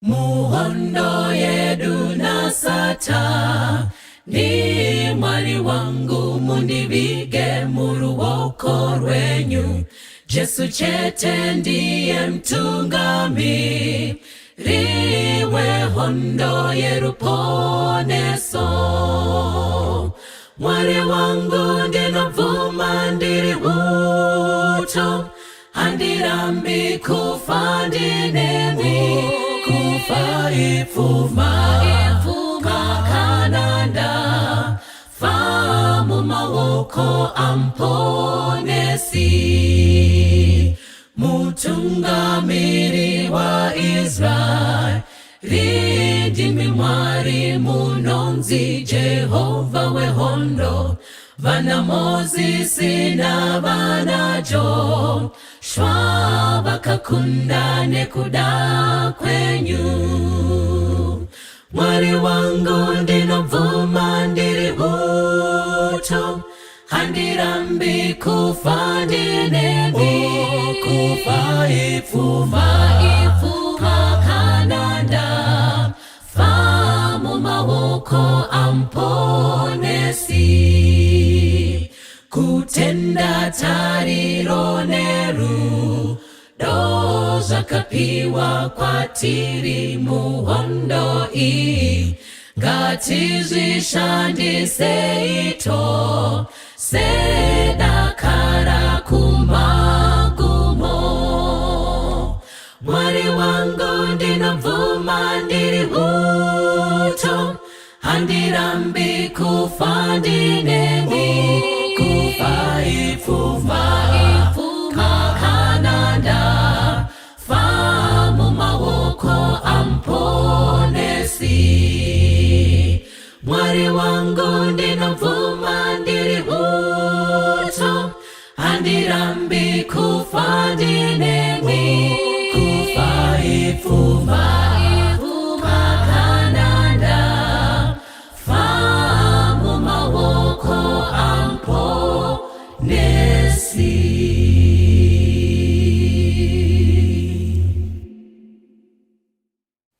Muhondo yedu naSatani, Mwari wangu mundivige muruoko rwenyu. Jesu chete ndiye mutungamiri wehondo yeruponeso. Mwari wangu ndinobvuma ndiri uto, handirambi kufa ndinemi, kufa ipfuma kana ndafa mumaoko aMuponesi, mutungamiri waIsraeri, ndimi Mwari munonzi Jehovha wehondo. Vana Mozisi navana Joshua vakakunda nekuda kwenyu. Mwari wangu ndinobvuma ndiri uto, handirambi kufa ndinemi, kufa ipfuma kana ndafa mumaoko aMuponesi. Kutenda, tariro nerudo zvakapiwa kwatiri muhondo iyi, ngatizvishandisei tose dakara kumagumo. Mwari wangu ndinobvuma ndiri uto, handirambi kufa ndinemi, kufa ipfuma kana ndafa mumaoko aMuponesi. Mwari wangu ndinobvuma ndiri uto, handirambi kufa ndinemi, kufa ipfuma kana ndafa mumaoko aMuponesi.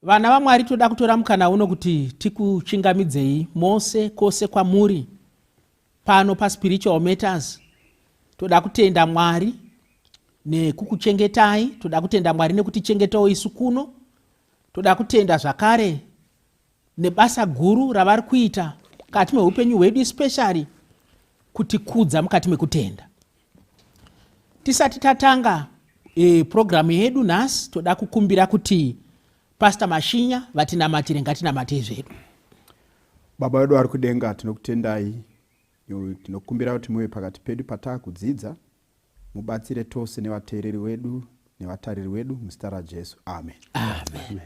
Vana vaMwari, toda kutora mukana uno kuti tikuchingamidzei mose kwose kwamuri pano paSpiritual Matters. Toda kutenda Mwari nekukuchengetai, toda kutenda Mwari nekutichengetawo isu kuno. Toda kutenda zvakare nebasa guru ravari kuita mukati meupenyu hwedu, especially kutikudza mukati mekutenda. Tisati tatanga purogiramu yedu nhasi, toda kukumbira kuti Pastor Mashinya vatinamatire. Ngatinamatei zvedu. Baba vedu vari kudenga, tinokutendai. Tinokumbira kuti muve pakati pedu pataakudzidza, mubatsire tose nevateereri vedu nevatariri vedu, muzita raJesu, amen. Amen.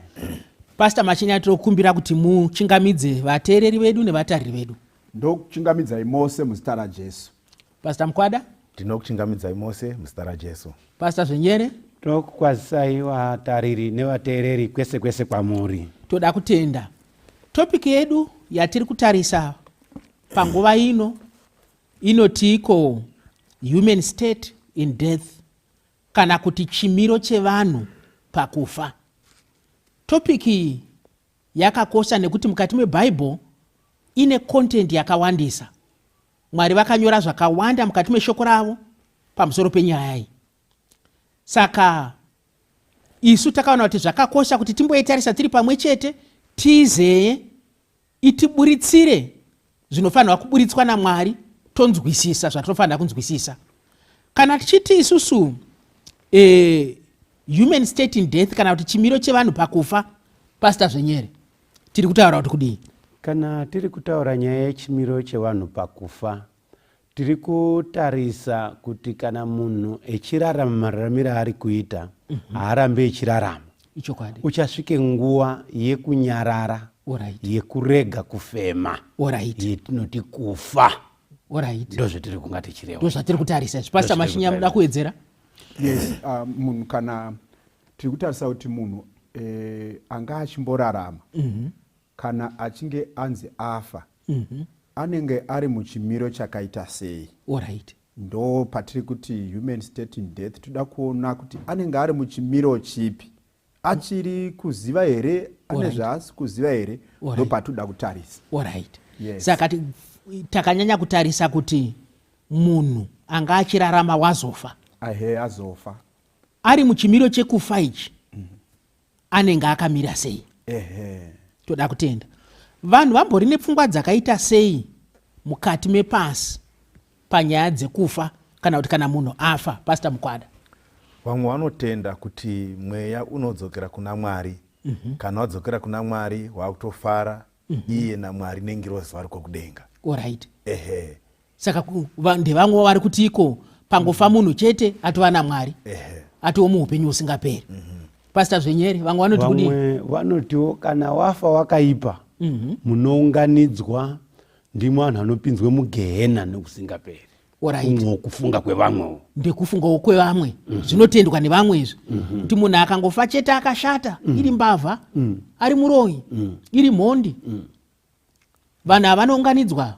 Pastor Mashinya, tinokumbira kuti muchingamidze vateereri vedu nevatariri vedu. Ndokuchingamidzai mose muzita raJesu. Pastor Mukwada. Ndinokuchingamidzai mose muzita raJesu. Pastor Zvenyere. Tokukwazisai vatariri nevateereri kwese kwese kwamuri. Toda kutenda. Topic yedu yatiri kutarisa panguva ino inotiko human state in death, kana kuti chimiro chevanhu pakufa. Topic iyi yakakosha nekuti mukati mebhaibheri ine content yakawandisa. Mwari vakanyora zvakawanda mukati meshoko ravo pamusoro penyaya iyi, saka isu takaona kuti zvakakosha kuti timboitarisa tiri pamwe chete, tizeye, itiburitsire zvinofanirwa kuburitswa naMwari, tonzwisisa zvatinofanira kunzwisisa. Kana tichiti isusu human state in death, kana kuti chimiro chevanhu pakufa, Pastor Zvenyere, tiri kutaura kuti kudii? Kana tiri kutaura nyaya yechimiro chevanhu pakufa, tiri kutarisa kuti kana munhu echirarama mararamiro aari kuita, haarambi echirarama. Ichokwadi. Uchasvike nguva yekunyarara, yekurega kufema, yetinoti kufa. Ndozvetiri kunga tichireva. Ndo zvatiri kutarisa izvi. Pastor Mashinya, muda kuwedzera? Yes, munhu kana tiri kutarisa kuti munhu anga achimborarama, kana achinge anzi afa, anenge ari muchimiro chakaita sei? Ndo patiri kuti human state in death. Toda kuona kuti anenge ari muchimiro chipi. Achiri kuziva here, ane zvaasi kuziva here, ndopatoda kutarisa. Alright. Yes. Saka takanyanya kutarisa kuti munhu anga achirarama wazofa. Ahe, azofa. Ari muchimiro chekufa ichi. Anenge akamira sei? Ehe. Toda kutenda. Vanhu vambori nepfungwa dzakaita sei mukati mepasi panyaya dzekufa kana kuti kana munhu afa? Pastor Mukwada. Vamwe vanotenda kuti mweya unodzokera kuna Mwari. Kana wadzokera kuna Mwari wakutofara iye naMwari nengirozi vari kudenga. Alright. Ehe. Saka ndevamwe vari kuti iko pangofa munhu chete atova naMwari. Atova muupenyu husingaperi. Pastor Zvenyere, vamwe vanoti kudii? Vamwe vanotiwo kana wafa wakaipa, munounganidzwa ndimo vanhu vanopinzwe mugehena nekusingaperi. Kumwe kufunga kwevamwewo. Ndekufungawo kwevamwe. Zvinotendwa nevamwe izvi. Kuti munhu akangofa chete akashata, iri mbavha, ari muroyi, iri mhondi. Vanhu ava vanounganidzwa,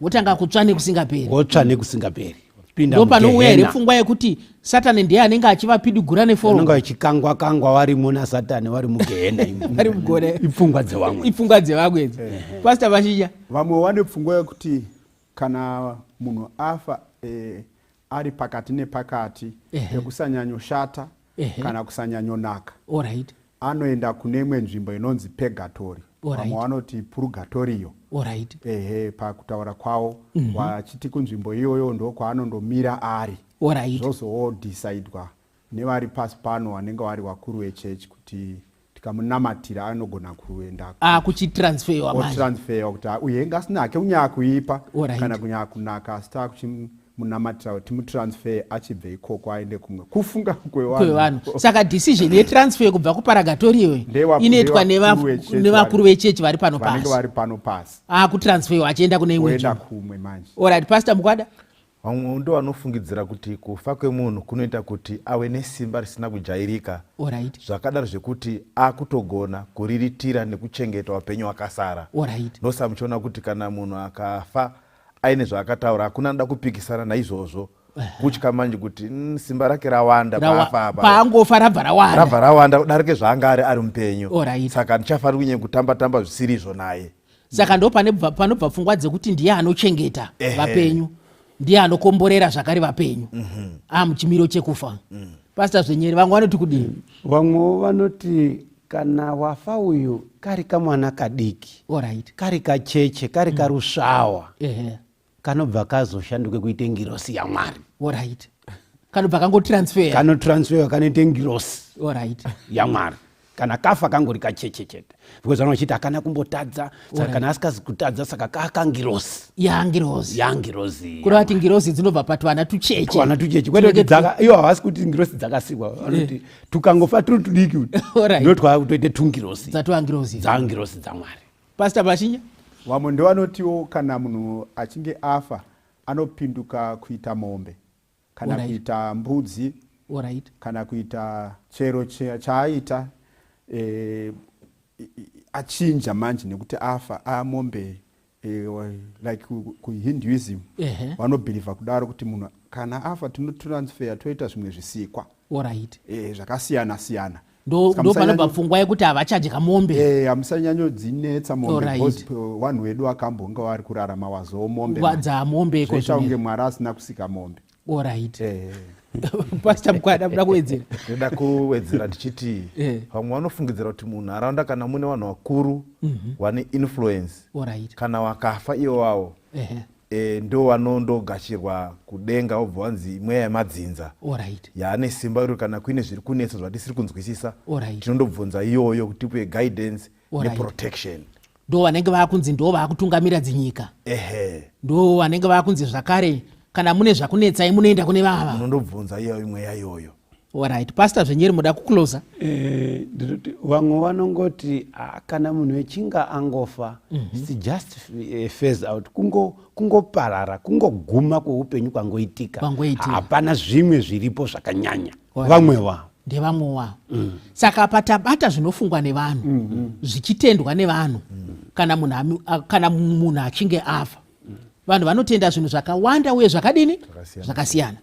votanga kutsva nekusingaperi. Votsva nekusingaperi. Pinda Ndopanouya here pfungwa yekuti Satani ndiye anenge achivapidigura neforo? Vanenge vachikangwa kangwa varimo naSatani vari mugehena imo. Vari mugore. Ipfungwa dzevamwe. Ipfungwa dzevamwe idzi. Pastor Mashinja. Vamwe vane pfungwa yekuti kana munhu afa ari pakati nepakati pekusanyanyoshata kana kusanyanyonaka. Anoenda kune imwe nzvimbo inonzi purgatory. Vamwe vanoti purgatorio. Ehe, pakutaura kwavo vachiti kunzvimbo iyoyo ndo kwaanondomira ari. Zvozodecidwa nevari pasi pano vanenge vari vakuru vechechi kuti tikamunamatira anogona kuenda Akuchitransferwa manje. Otransferwa kuti uye asina hake kunyanya kuipa kana kunyanya kunaka, asi taakuchimunamatira kuti timutransfer achibve ikoko aende kumwe. Kufunga kwevanhu. Kwevanhu. Saka decision yetransfer kubva kuparagatorio inoitwa nevakuru vechechi vari pano vanenge pasi. Vari pano pasi. Akutransferwa achienda kune imwe oenda nzvimbo. Kumwe manje. Alright, Pastor Mukwada. Vamwe ndo vanofungidzira kuti kufa kwemunhu kunoita kuti ave nesimba risina kujairika. Zvakadaro zvekuti akutogona kuriritira nekuchengeta upenyu hwakasara. Ndosa muchiona kuti kana munhu akafa aine zvaakataura, hakuna anoda kupikisana naizvozvo. Kutya manje kuti simba rake rawanda paafa apa. Paangofa rabva rawanda. Rabva rawanda kudarike zvaanga ari mupenyu. Saka ndichafaniri kunyanya kutamba tamba zvisiri izvo naye. Saka ndo panobva pfungwa dzekuti ndiye anochengeta vapenyu, ndiye anokomborera zvakare vapenyu amuchimiro chekufa. Pastor Zvenyere, vamwe vanoti kudii? Vamwewo vanoti kana wafa uyu kari kamwana kadiki, kari kacheche, kari karusvawa, kanobva kazoshanduke kuite ngirosi yaMwari. Kanobva kangotransfer. Kanotransferwa kanoite ngirosi yaMwari. Kana kafa kangori kacheche chete, because vanhu vachiti hakana kumbotadza, saka kana asikazi kutadza saka kakangirosi. Yangirosi. Yangirosi. Kureva kuti ngirosi dzinobva patwana tucheche. Twana tucheche, kwete kuti ivo havasi kuti ngirosi dzakasikwa, vanoti tukangofa turi tudiki ndo twakutoite tungirosi. Dzatova ngirosi. Dzangirosi dzaMwari. Pastor Mashinja. Vamwe ndovanotiwo kana munhu achinge afa anopinduka kuita mombe kana kuita mbudzi kana kuita chero chaaita, achinja manje nekuti afa amombe, like kuHinduism vanobhilivha kudaro kuti munhu kana afa tinotransfer toita zvimwe zvisikwa zvakasiyana siyana. Ndo panobva pfungwa yekuti havachadya mombe. Hamusanyanyodzinetsa mombe because vanhu vedu vakambonge vari kurarama wazowo mombe. Dzamombe. Zvoita kunge Mwari asina kusika mombe. Pastor Mukwada, muda kuwedzera? Ndinoda kuwedzera ndichiti vamwe vanofungidzira kuti munharaunda kana mune vanhu vakuru vane influence, kana vakafa iwawo ndo vanondogashirwa kudenga, vobva vanzi mweya yemadzinza yaane simba iro, kana kuine zviri kunetsa zvatisiri kunzwisisa, tinondobvunza iyoyo kuti tipuwe guidance neprotection. Ndo vanenge vakunzi ndo vakutungamira dzinyika. Ndo vanenge vakunzi zvakare kana mune zvakunetsai munoenda kune vava. Munondobvunza iyoyo mweya iyoyo. Alright. Pastor Zvenyeri, muda kuclosa? Ndinoti vamwe vanongoti kana munhu echinge angofa, it's just phase out, kungoparara, kungoguma kweupenyu kwangoitika. Kwangoitika. Hapana zvimwe zviripo zvakanyanya. Vamwe wavo. Ndevamwe wavo. Saka patabata zvinofungwa nevanhu, zvichitendwa nevanhu, kana munhu achinge afa, vanhu vanotenda zvinhu zvakawanda uye zvakadini? Zvakasiyana. Zvakasiyana.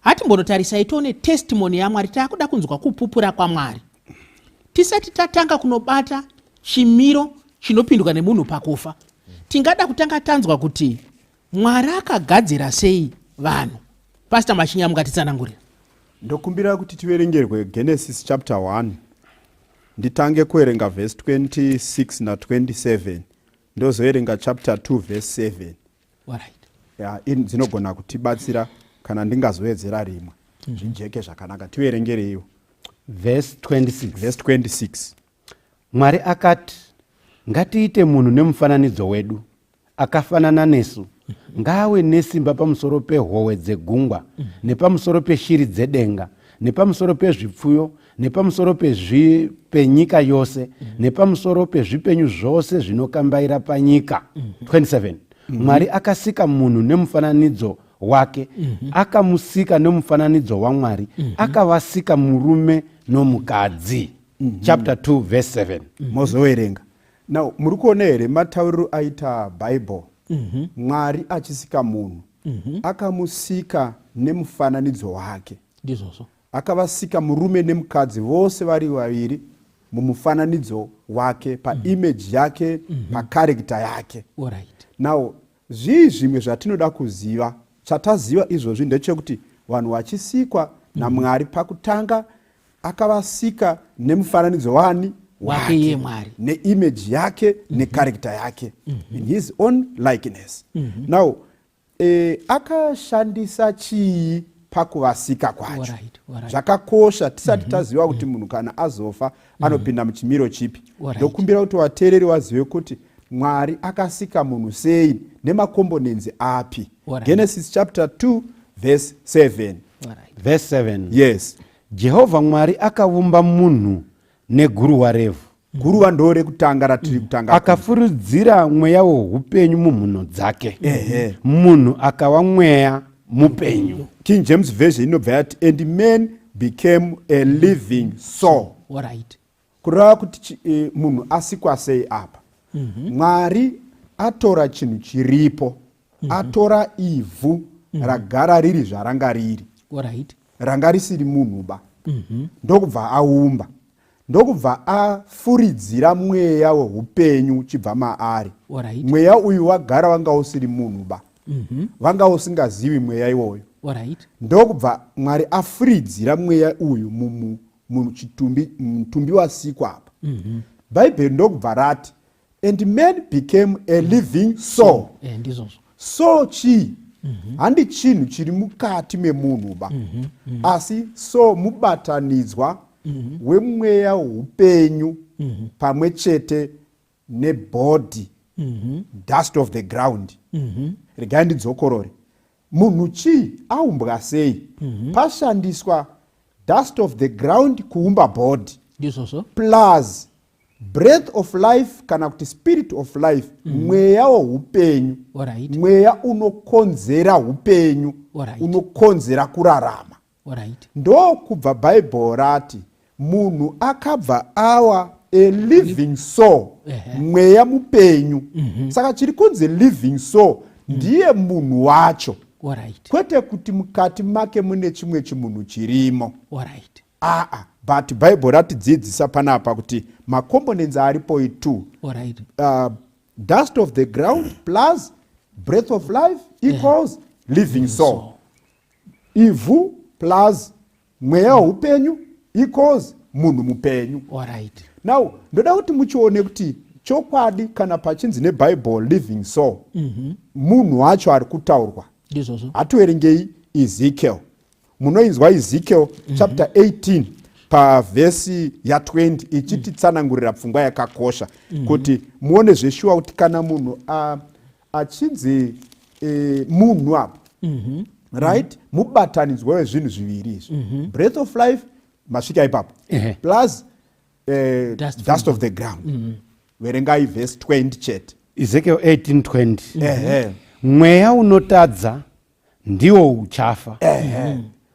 Hatimbonotarisai tione testimony yaMwari. Taakuda kunzwa kupupura kwaMwari. Tisati tatanga kunobata chimiro chinopindwa nemunhu pakufa, tingada kutanga tanzwa kuti Mwari akagadzira sei vanhu. Pastor Mashinya, mungatitsanangurira? Ndokumbira kuti tiverengerwe Genesis chapter 1 nditange kuverenga verse 26 na 27 ndozoverenga chapter 2 verse 7. Alright. Yeah, in dzinogona kutibatsira kana ndingazowedzera rimwe zvijeke zvakanaka. Tiverengereiwo. Verse 26. Verse 26. Mwari akati, Ngatiite munhu nemufananidzo wedu, akafanana nesu, ngaawe nesimba pamusoro pehowe dzegungwa, nepamusoro peshiri dzedenga, nepamusoro pezvipfuyo, nepamusoro penyika yose, nepamusoro pezvipenyu zvose zvinokambaira panyika. 27 Mwari akasika munhu nemufananidzo wake, akamusika nemufananidzo waMwari, akavasika murume nomukadzi. Chapter 2 verse 7. Mozoverenga. Now muri kuona here matauriro aita Bible? Mwari achisika munhu, akamusika nemufananidzo wake. Ndizvozvo. Akavasika murume nemukadzi vose vari vaviri mumufananidzo wake, paimage yake, pacharacter yake. Alright. Now zvii zvimwe zvatinoda kuziva? Chataziva izvozvi ndechekuti vanhu vachisikwa naMwari pakutanga akavasika nemufananidzo wani? Wake iye Mwari. Neimage yake, necharacter yake, in his own likeness. Now akashandisa chii pakuvasika kwacho? Zvakakosha tisati taziva kuti munhu kana azofa anopinda muchimiro chipi. Ndokumbira kuti vateereri vazive kuti Mwari akasika munhu sei nemakomponenzi api. Genesis chapter 2 verse 7. Verse 7. Yes. Jehovha Mwari akavumba munhu neguruva revhu. Guruva ndo rekutanga ratiri kutanga. Akafuridzira mweya weupenyu mumhuno dzake. Munhu akava mweya mupenyu. King James Version inobva yati and man became a living soul. Alright. Kureva kuti munhu asikwa sei apa? Mwari atora chinhu chiripo, atora ivhu ragara riri zvaranga riri. Alright. Ranga risiri munhu ba. Ndokubva aumba. Ndokubva afuridzira mweya weupenyu uchibva maari. Alright. Mweya uyu wagara wanga usiri munhu ba. Vanga usingazivi mweya iwoyo. Alright. Ndokubva Mwari afuridzira mweya uyu muchitumbi, mutumbi wasikwa apa. Bhaibheri ndokubva rati and man became a living soul. Ndizvozvo. Soul chii? Handi chinhu chiri mukati memunhu ba. Asi soul mubatanidzwa wemweya weupenyu pamwe chete nebody, dust of the ground. Regai ndidzokorore. Munhu chii? Aumbwa sei? Pashandiswa dust of the ground kuumba body. Ndizvozvo. Plus breath of life kana kuti spirit of life, mweya weupenyu. Alright. Mweya unokonzera upenyu, Alright. unokonzera kurarama. Alright. Ndokubva Bible rati munhu akabva awa a living soul, mweya mupenyu. Saka chiri kunzi living soul ndiye munhu wacho. Alright. Kwete kuti mukati make mune chimwe chimunhu chirimo. Alright. Aa, but Bible ratidzidzisa panapa kuti macomponents aripo i2. Alright. Dust of the ground plus breath of life equals living soul. Ivhu plus mweya weupenyu equals munhu mupenyu. Alright. Now ndoda kuti muchione kuti chokwadi kana pachinzi neBible living soul, munhu wacho ari kutaurwa. Ndizvozvo. Hativerengei Ezekiel. Munoinzwa Ezekiel chapter 18 pavhesi ya 20 ichititsanangurira pfungwa yakakosha kuti muone zveshuwa kuti kana munhu achinzi munhu apa, right, mubatanidzwa wezvinhu zviviri izvi, breath of life masvika ipapo, plus Dust dust of the ground. Verengai verse 20 chete. Ezekiel 18:20. Mweya unotadza ndiwo uchafa.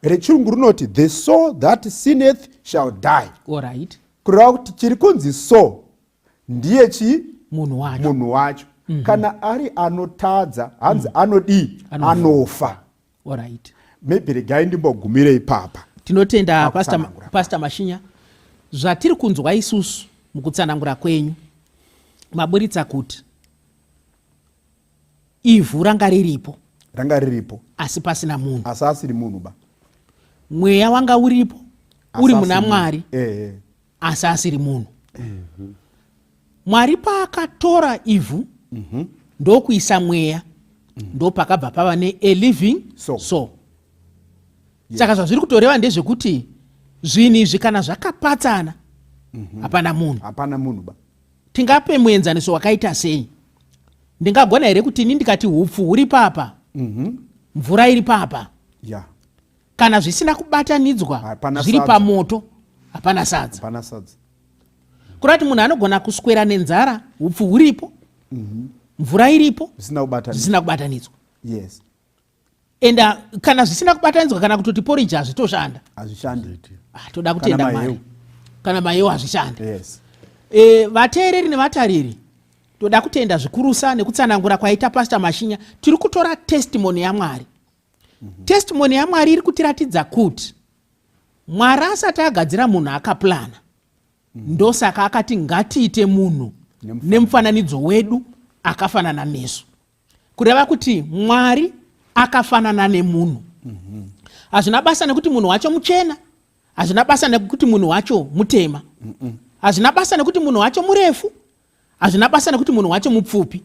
Rechirungu rinoti the soul that sinneth shall die. Alright. Kureva kuti chiri kunzi soul ndiye chii? Munhu wacho. Munhu wacho. Kana ari anotadza, hanzi anodii? Anofa. Anofa. Alright. Maybe regai ndimbogumire ipapa. Tinotenda Pakutsanangura. Pastor Mashinya. Zvatiri kunzwa isusu mukutsanangura kwenyu maburitsa kuti ivhu ranga riripo, ranga riripo asi pasina munhu, asi asiri munhu ba. Mweya wanga uripo uri muna Mwari eh, eh. Asi asiri munhu. Mwari paakatora ivhu ndokuisa mweya, ndopakabva pava ne a living soul. Soul. Saka zvazviri kutoreva ndezvekuti zvinhu izvi kana zvakapatsana, hapana munhu. Hapana munhu ba. Tingape muenzaniso wakaita sei? Ndingagona here kuti ini ndikati hupfu huri papa, mvura iri papa, kana zvisina kubatanidzwa Hapana zviri sadza. pamoto, hapana sadza? Hapana sadza. Kureva kuti munhu anogona kuswera nenzara, hupfu huripo, mvura iripo, zvisina kubatanidzwa. Zvisina kubatanidzwa. Enda kana zvisina kubatanidzwa, kana kutoti porridge hazvitoshanda. Hazvishandi. Ah, toda kutenda Kana Mwari. maheu. Kana maheu hazvishandi. Yes. Vateereri nevatariri, toda kutenda zvikurusa nekutsanangura kwaita Pastor Mashinya. Tiri kutora testimony yaMwari. Testimony yaMwari iri kutiratidza kuti Mwari asati agadzira munhu akaplana. Ndosaka akati ngatiite munhu nemufananidzo wedu akafanana nesu. Kureva kuti Mwari akafanana nemunhu. Hazvina basa nekuti munhu wacho muchena, hazvina basa nekuti munhu wacho mutema, hazvina basa nekuti munhu wacho murefu, hazvina basa nekuti munhu wacho mupfupi,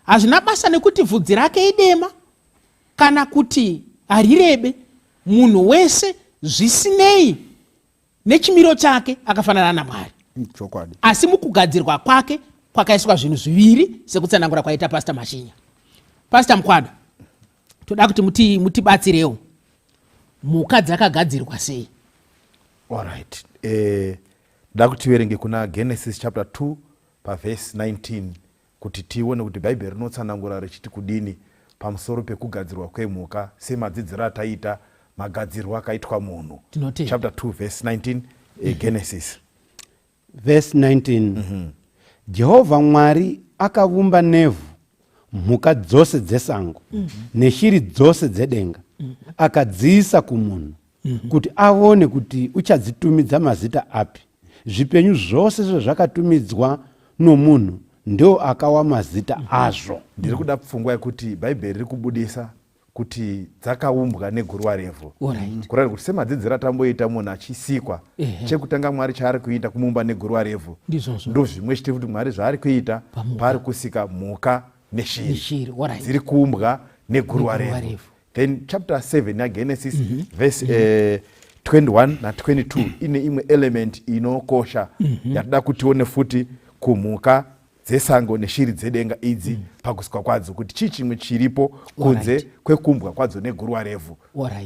hazvina basa nekuti vhudzi rake idema kana kuti harirebe. Munhu wese, zvisinei nechimiro chake, akafanana naMwari. Asi mukugadzirwa kwake kwakaiswa zvinhu zviviri, sekutsanangura kwaita Pastor Mashinya. Pastor Mukwada, toda kuti mutibatsirewo, mhuka dzakagadzirwa sei? Alright, nda kuti tiverenge kuna Genesis chapter 2 pavhesi 19 kuti tione kuti Bhaibheri rinotsanangura richiti kudini pamusoro pekugadzirwa kwemhuka, semadzidziro ataita magadzirwo akaitwa munhu. Tinotenda. Chapter 2 verse 19, Genesis. Verse 19. Jehovha Mwari akavumba nevhu mhuka dzose dzesango neshiri dzose dzedenga, akadziisa kumunhu kuti aone kuti uchadzitumidza mazita api. Zvipenyu zvose zvezvakatumidzwa nomunhu ndo akawa mazita azvo. Ndiri kuda pfungwa yekuti Bhaibheri riri kubudisa kuti dzakaumbwa neguruva revhu. Kureva kuti semadzidziro atamboita munhu achisikwa, chekutanga Mwari chaari kuita kumuumba neguruva revhu. Ndizvozvo. Ndo zvimwe chete kuti Mwari zvaari kuita Pamhuka. Paari kusika mhuka neshiri, Neshiri, alright. dziri kuumbwa neguruva Neguruva revhu. Revhu. Then chapter 7 yaGenesis, verse 21 na22 ine imwe element inokosha yatoda kuti tione futi kumhuka dzesango neshiri dzedenga idzi pakusikwa kwadzo, kuti chii chimwe chiripo kunze kwekuumbwa kwadzo neguruva revhu.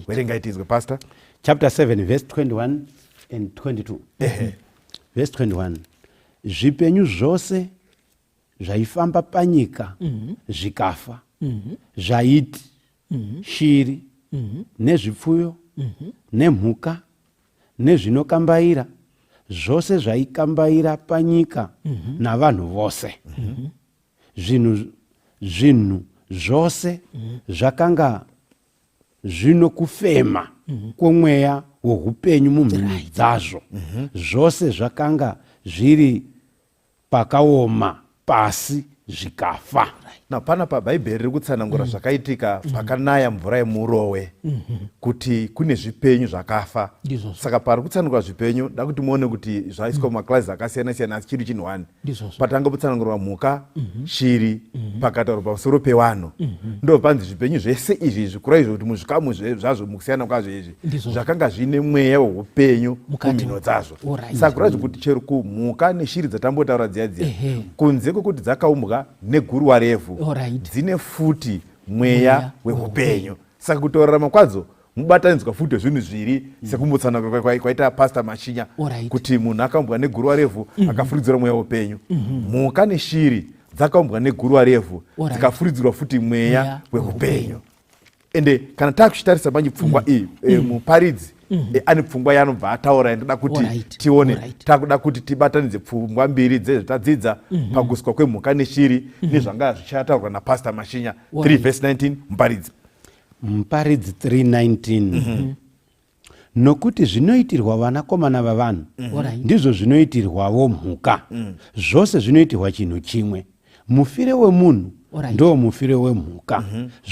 Verengai tinzwe, Pastor. Chapter 7 verse 21 and 22. Verse 21. Zvipenyu zvose zvaifamba panyika zvikafa, zvaiti shiri nezvipfuyo nemhuka nezvinokambaira zvose zvaikambaira panyika navanhu vose, zvinhu zvose zvakanga zvino kufema kwomweya woupenyu mumhino dzazvo, zvose zvakanga zviri pakaoma pasi zvikafa. Na panapa Bhaibheri riri kutsanangura zvakaitika pakanaya mvura yemurowe, kuti kune zvipenyu zvakafa. Ndizvozvo. Saka pari kutsanangura zvipenyu, da kuti muone kuti zvaiswa mumaklasi akasiyana siyana, asi chiri chinhu one. Ndizvozvo. Patanga kutsanangurwa mhuka, shiri, pakataurwa pamusoro pevanhu, ndo panzi zvipenyu zvese izvi izvi, kureva izvo kuti muzvikamu zvazvo, mukusiyana kwazvo izvi, zvakanga zviine mweya weupenyu Mukati. mumhino dzazvo. Saka kureva kuti chero kumhuka neshiri dzatambotaura dziya dziya, kunze kwekuti dzakaumbwa neguruva revhu, dzine futi mweya Mweya weupenyu. Saka kutorarama kwadzo mubatanidzwa futi wezvinhu zviri, sekumbotsanangura kwaita Pastor Mashinya, kuti munhu akaumbwa neguruva revhu, akafuridzirwa mweya weupenyu. Mhuka neshiri dzakaumbwa neguruva revhu, dzikafuridzirwa futi mweya Mweya weupenyu. Ende kana takuchitarisa manje pfungwa iyi, muparidzi ane pfungwa yaanobva ataura yandoda kuti tione. Takuda kuti tibatanidze pfungwa mbiri dzezvatadzidza pakusikwa kwemhuka neshiri nezvanga zvichataurwa naPastor Mashinya. 3 verse 19, Muparidzi. Muparidzi 319. Nokuti zvinoitirwa vanakomana vavanhu ndizvo zvinoitirwawo mhuka. Zvose zvinoitirwa chinhu chimwe. Mufire wemunhu ndo mufire wemhuka.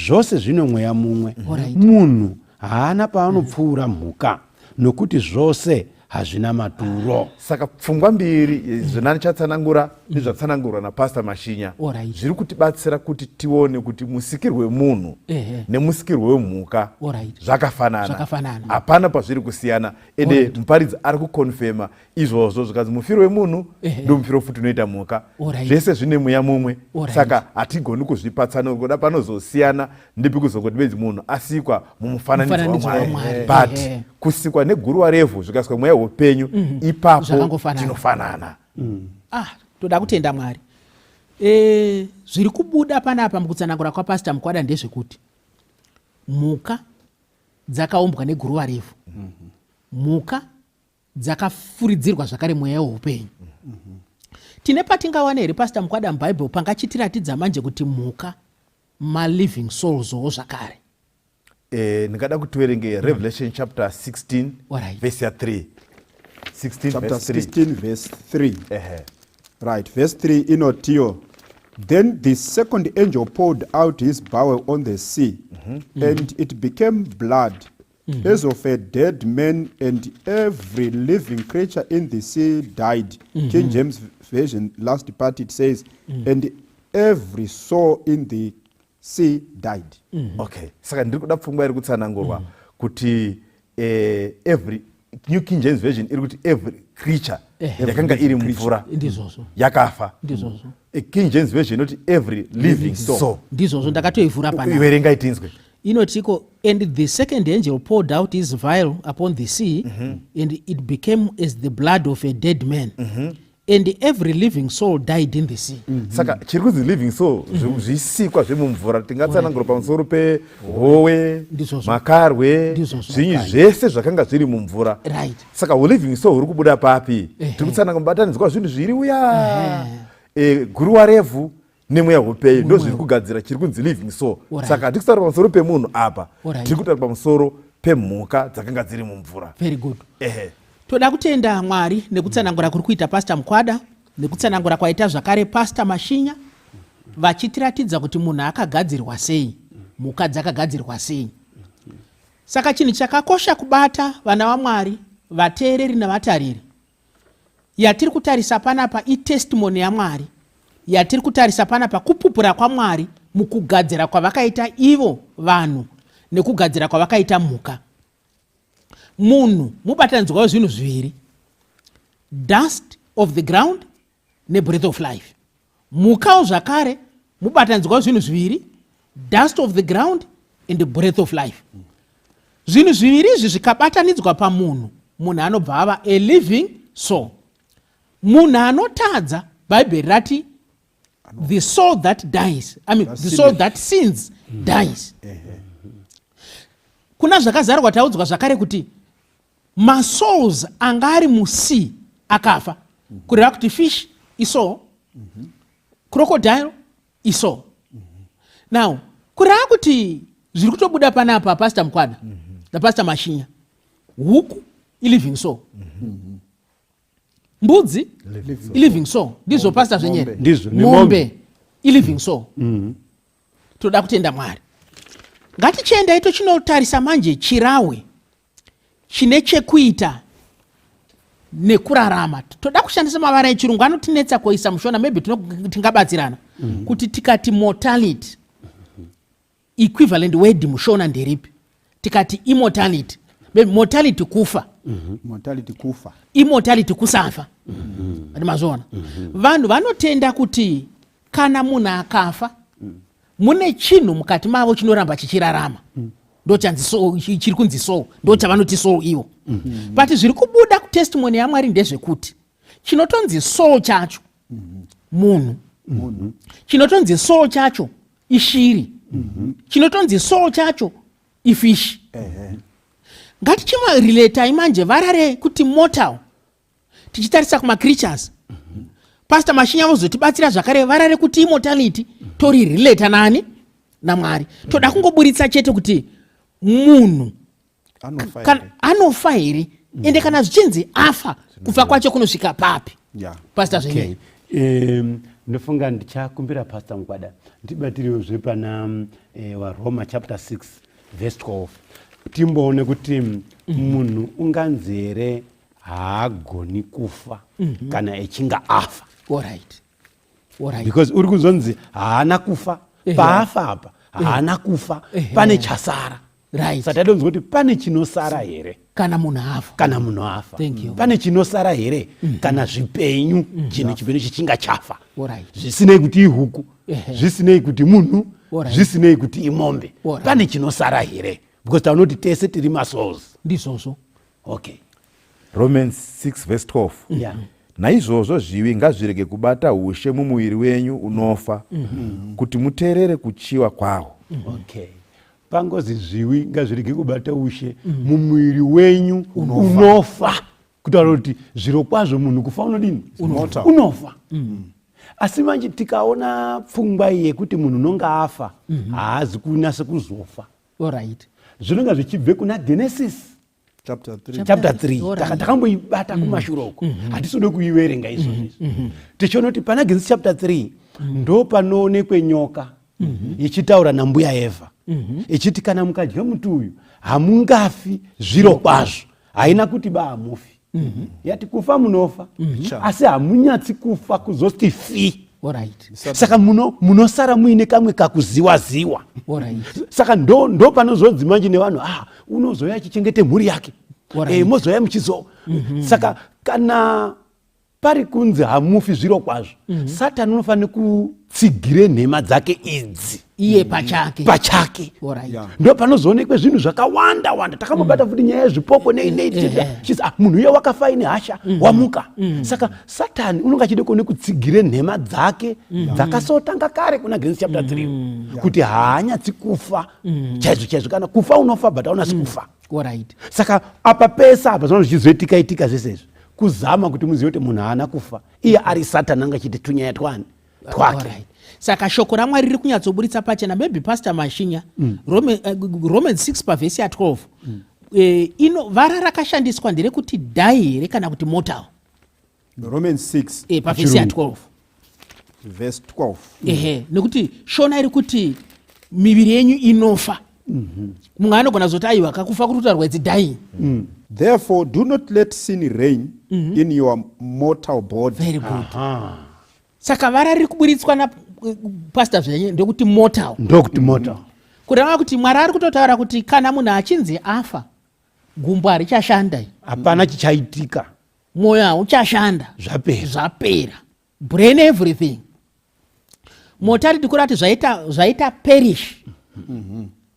Zvose zvino mweya mumwe. Munhu haana paanopfuura mhuka, nokuti zvose hazvina maturo. Saka pfungwa mbiri eh, zvona ndichatsanangura nezvatsanangurwa napastor Mashinya zviri kutibatsira kuti tione kuti musikirwo wemunhu nemusikirwo wemhuka zvakafanana, hapana pazviri kusiyana. Ende muparidzi ari kukonfema izvozvo zvikanzi mufiro wemunhu ndomufiro futi unoita mhuka, zvese zvine mweya mumwe. Saka hatigoni kuzvipatsanura kuda panozosiyana ndipi kuzongoti bedzi munhu asikwa mumufananidzo waMwari, but kusikwa neguruva revhu zvikaiswa mweya weupenyu mm -hmm. ipapo tinofanana mm. Ah, toda kutenda Mwari. E, zviri kubuda panapa mukutsanangura kwapasita Mukwada ndezvekuti mhuka dzakaumbwa neguruva revhu, mhuka dzakafuridzirwa zvakare mweya weupenyu. Tine patingawana here pasita Mukwada mubhaibheri pangachitiratidza manje kuti mhuka maliving souls wo zvakare? Eh, ndingada kuti tiverenge Revelation chapter 16 verse ya 3. 16 chapter 16 verse 3. Ehe. Right, verse 3 inotiyo Then the second angel poured out his bowl on the sea, mm -hmm. and it became blood, mm -hmm. as of a dead man, and every living creature in the sea died. Mm -hmm. King James Version, last part, it says, mm -hmm. and every soul in the sea died. Mm -hmm. Okay, saka ndiri kuda pfungwa iri kutsanangurwa mm -hmm. kuti eh, every New King James Version iri kuti every creature yakanga iri mumvura yakafa. Ndizvozvo. Eh, King James Version inoti every living soul. Ndizvozvo, ndakatoivhura pana. Verengai tinzwe. Inotiko, and the second angel poured out his vial upon the sea, mm -hmm. and it became as the blood of a dead man. Mm -hmm. And every living soul died in the sea. Mm -hmm. Saka chiri kunzi living soul mm -hmm. zvisikwa zvemumvura tingatsanangura pamusoro pehowe, makarwe, zvinyi zvese zvakanga zviri mumvura. Right. Saka living soul huri kubuda papi? Tiri kutsananga mubatanidzwa zvinhu zviri uya e, guruwa revhu nemweya upenyu ndo zviri kugadzira chiri kunzi living soul. Saka hatiri kutaura pamusoro pemunhu apa, tiri kutaura pamusoro pemhuka dzakanga dziri mumvura. Very good. Ehe. Toda kutenda Mwari nekutsanangura kuri kuita Pastor Mukwada nekutsanangura kwaita zvakare Pastor Mashinya vachitiratidza kuti munhu akagadzirwa sei, mhuka dzakagadzirwa sei. Saka chinhu chakakosha kubata vana vaMwari, vateereri navatariri, yatiri kutarisa panapa itestimony yaMwari yatiri kutarisa panapa kupupura kwaMwari mukugadzira kwavakaita ivo vanhu nekugadzira kwavakaita mhuka. Munhu mubatanidzwa wezvinhu zviviri, dust of the ground nebreath of life. Mhukawo zvakare mubatanidzwa wezvinhu zviviri, dust of the ground and breath of life. Zvinhu zviviri izvi zvikabatanidzwa pamunhu, munhu anobva ava a living soul. Munhu anotadza, Bhaibheri rati the soul that dies, I mean, the soul that sins dies. Kuna zvakazarwa taudzwa zvakare kuti masouls anga ari musea akafa, kureva kuti fish isoul, crocodile isoul. Now kureva kuti zviri kutobuda panapa Pastor Mukwada naPastor Mashinya, huku iliving soul, mbudzi iliving soul, ndizvo Pastor zvenyere, ndizvo, mombe iliving soul. Toda kutenda Mwari. Ngatichiendai tochinotarisa manje chirahwe chine chekuita nekurarama. Toda kushandisa mavara echirungu anotinetsa kuisa mushona, maybe tingabatsirana kuti tikati mortality, equivalent word mushona nderipi? Tikati immortality, maybe mortality kufa. Mortality kufa, immortality kusafa. Ati mazviona? Vanhu vanotenda kuti kana munhu akafa, mune chinhu mukati mavo chinoramba chichirarama, ndo chanzi soul, chiri kunzi soul, ndo chavanoti soul ivo. But zviri kubuda kutestimony yaMwari ndezvekuti chinotonzi soul chacho munhu, chinotonzi soul chacho ishiri, chinotonzi soul chacho ifish. Ngatichimarelatai manje varare kuti mortal tichitarisa kumacreatures. Pastor Mashinya vozotibatsira zvakare varare kuti immortality torirelata nani? NaMwari. Toda kungoburitsa chete kuti munhu Anofa here? Ende kana zvichinzi afa, kufa kwacho kunosvika papi? Pastor Zvenyika. Ndofunga ndichakumbira Pastor Mukwada ndibatirewo zvepana waRoma chapter 6 verse 12, timboone kuti munhu unganzi here haagoni kufa kana echinga afa. Because uri kuzonzi haana kufa, paafa apa haana kufa, pane chasara. Saka tadonzwa kuti pane chinosara here kana munhu afa? Kana munhu afa. Thank you. Pane chinosara here kana zvipenyu, chinhu chipenyu chichinga chafa, zvisinei kuti ihuku, zvisinei kuti munhu, zvisinei kuti imombe, pane chinosara here? Because taona kuti tese tiri masouls. Ndizvozvo. Okay. Romans 6 verse 12. Naizvozvo zvivi ngazvirege kubata ushe mumuviri wenyu unofa, kuti muteerere kuchiwa kwawo. Okay, pangozi zviwi ngazvirege kubata ushe mumuviri wenyu unofa, kutaura kuti zviro kwazvo munhu kufa unodini? Unofa. Unofa. Asi manje tikaona pfungwa iyi yekuti munhu unonga afa haazi kunasa kuzofa, zvinonga zvichibve kuna Genesis chapter 3. Chapter 3. Takamboibata kumashure uko, hatisode kuiverenga izvozvo izvi. Tichiona kuti pana Genesis chapter 3 ndo panoonekwe nyoka ichitaura nambuya Evha ichiti, "Kana mukadya muti uyu hamungafi zviro kwazvo." Haina kuti ba hamufi. Yati kufa munofa, asi hamunyatsi kufa kuzoti fi. Saka munosara muine kamwe kakuziwa-ziwa. Saka ndo panozonzi manje nevanhu, ah, unozoya achichengete mhuri yake. Mozoya muchizo. Saka kana pari kunzi hamufi zviro kwazvo, Satani unofanira kutsigire nhema dzake idzi. Iye pachake. Pachake. Ndo panozoonekwe zvinhu zvakawanda wanda. Takambobata futi nyaya yezvipoko nei nei, tichiti, ah, munhu uye wakafa aine hasha, wamuka. Saka Satani unonge achide kuone kutsigire nhema dzake dzakasotanga kare kuna Genesis chapter 3, kuti haanyatsi kufa chaizvo chaizvo. Kana kufa unofa, but haunasi kufa. Saka apa pese apa zvino zvichizoitika itika zvese izvi kuzama kuti muzive kuti munhu haana kufa, iye ari Satani anga achiti tunyaya twani twake. Saka shoko raMwari riri kunyatsoburitsa pachena. Maybe Pastor Mashinya, Romans 6 pavhesi ya12, ino vara rakashandiswa nderekuti die here kana kuti mortal? Romans 6. Pavhesi ya12. Verse 12. Ehe, nekuti Shona iri kuti miviri yenyu inofa. Mumwe anogona kuzoti, aiwa, kakufa kuri kutaurwa, it's dying. Therefore do not let sin reign in your mortal body. Very good. Saka vara riri kuburitswa napastor zvenye ndekuti mortal. Ndokuti mortal. Kureva kuti Mwari ari kutotaura kuti kana munhu achinzi afa, gumbo harichashanda. Hapana chichaitika. Mwoyo hauchashanda. Zvapera. Zvapera, brain, everything. Mortality kurati zvaita perish,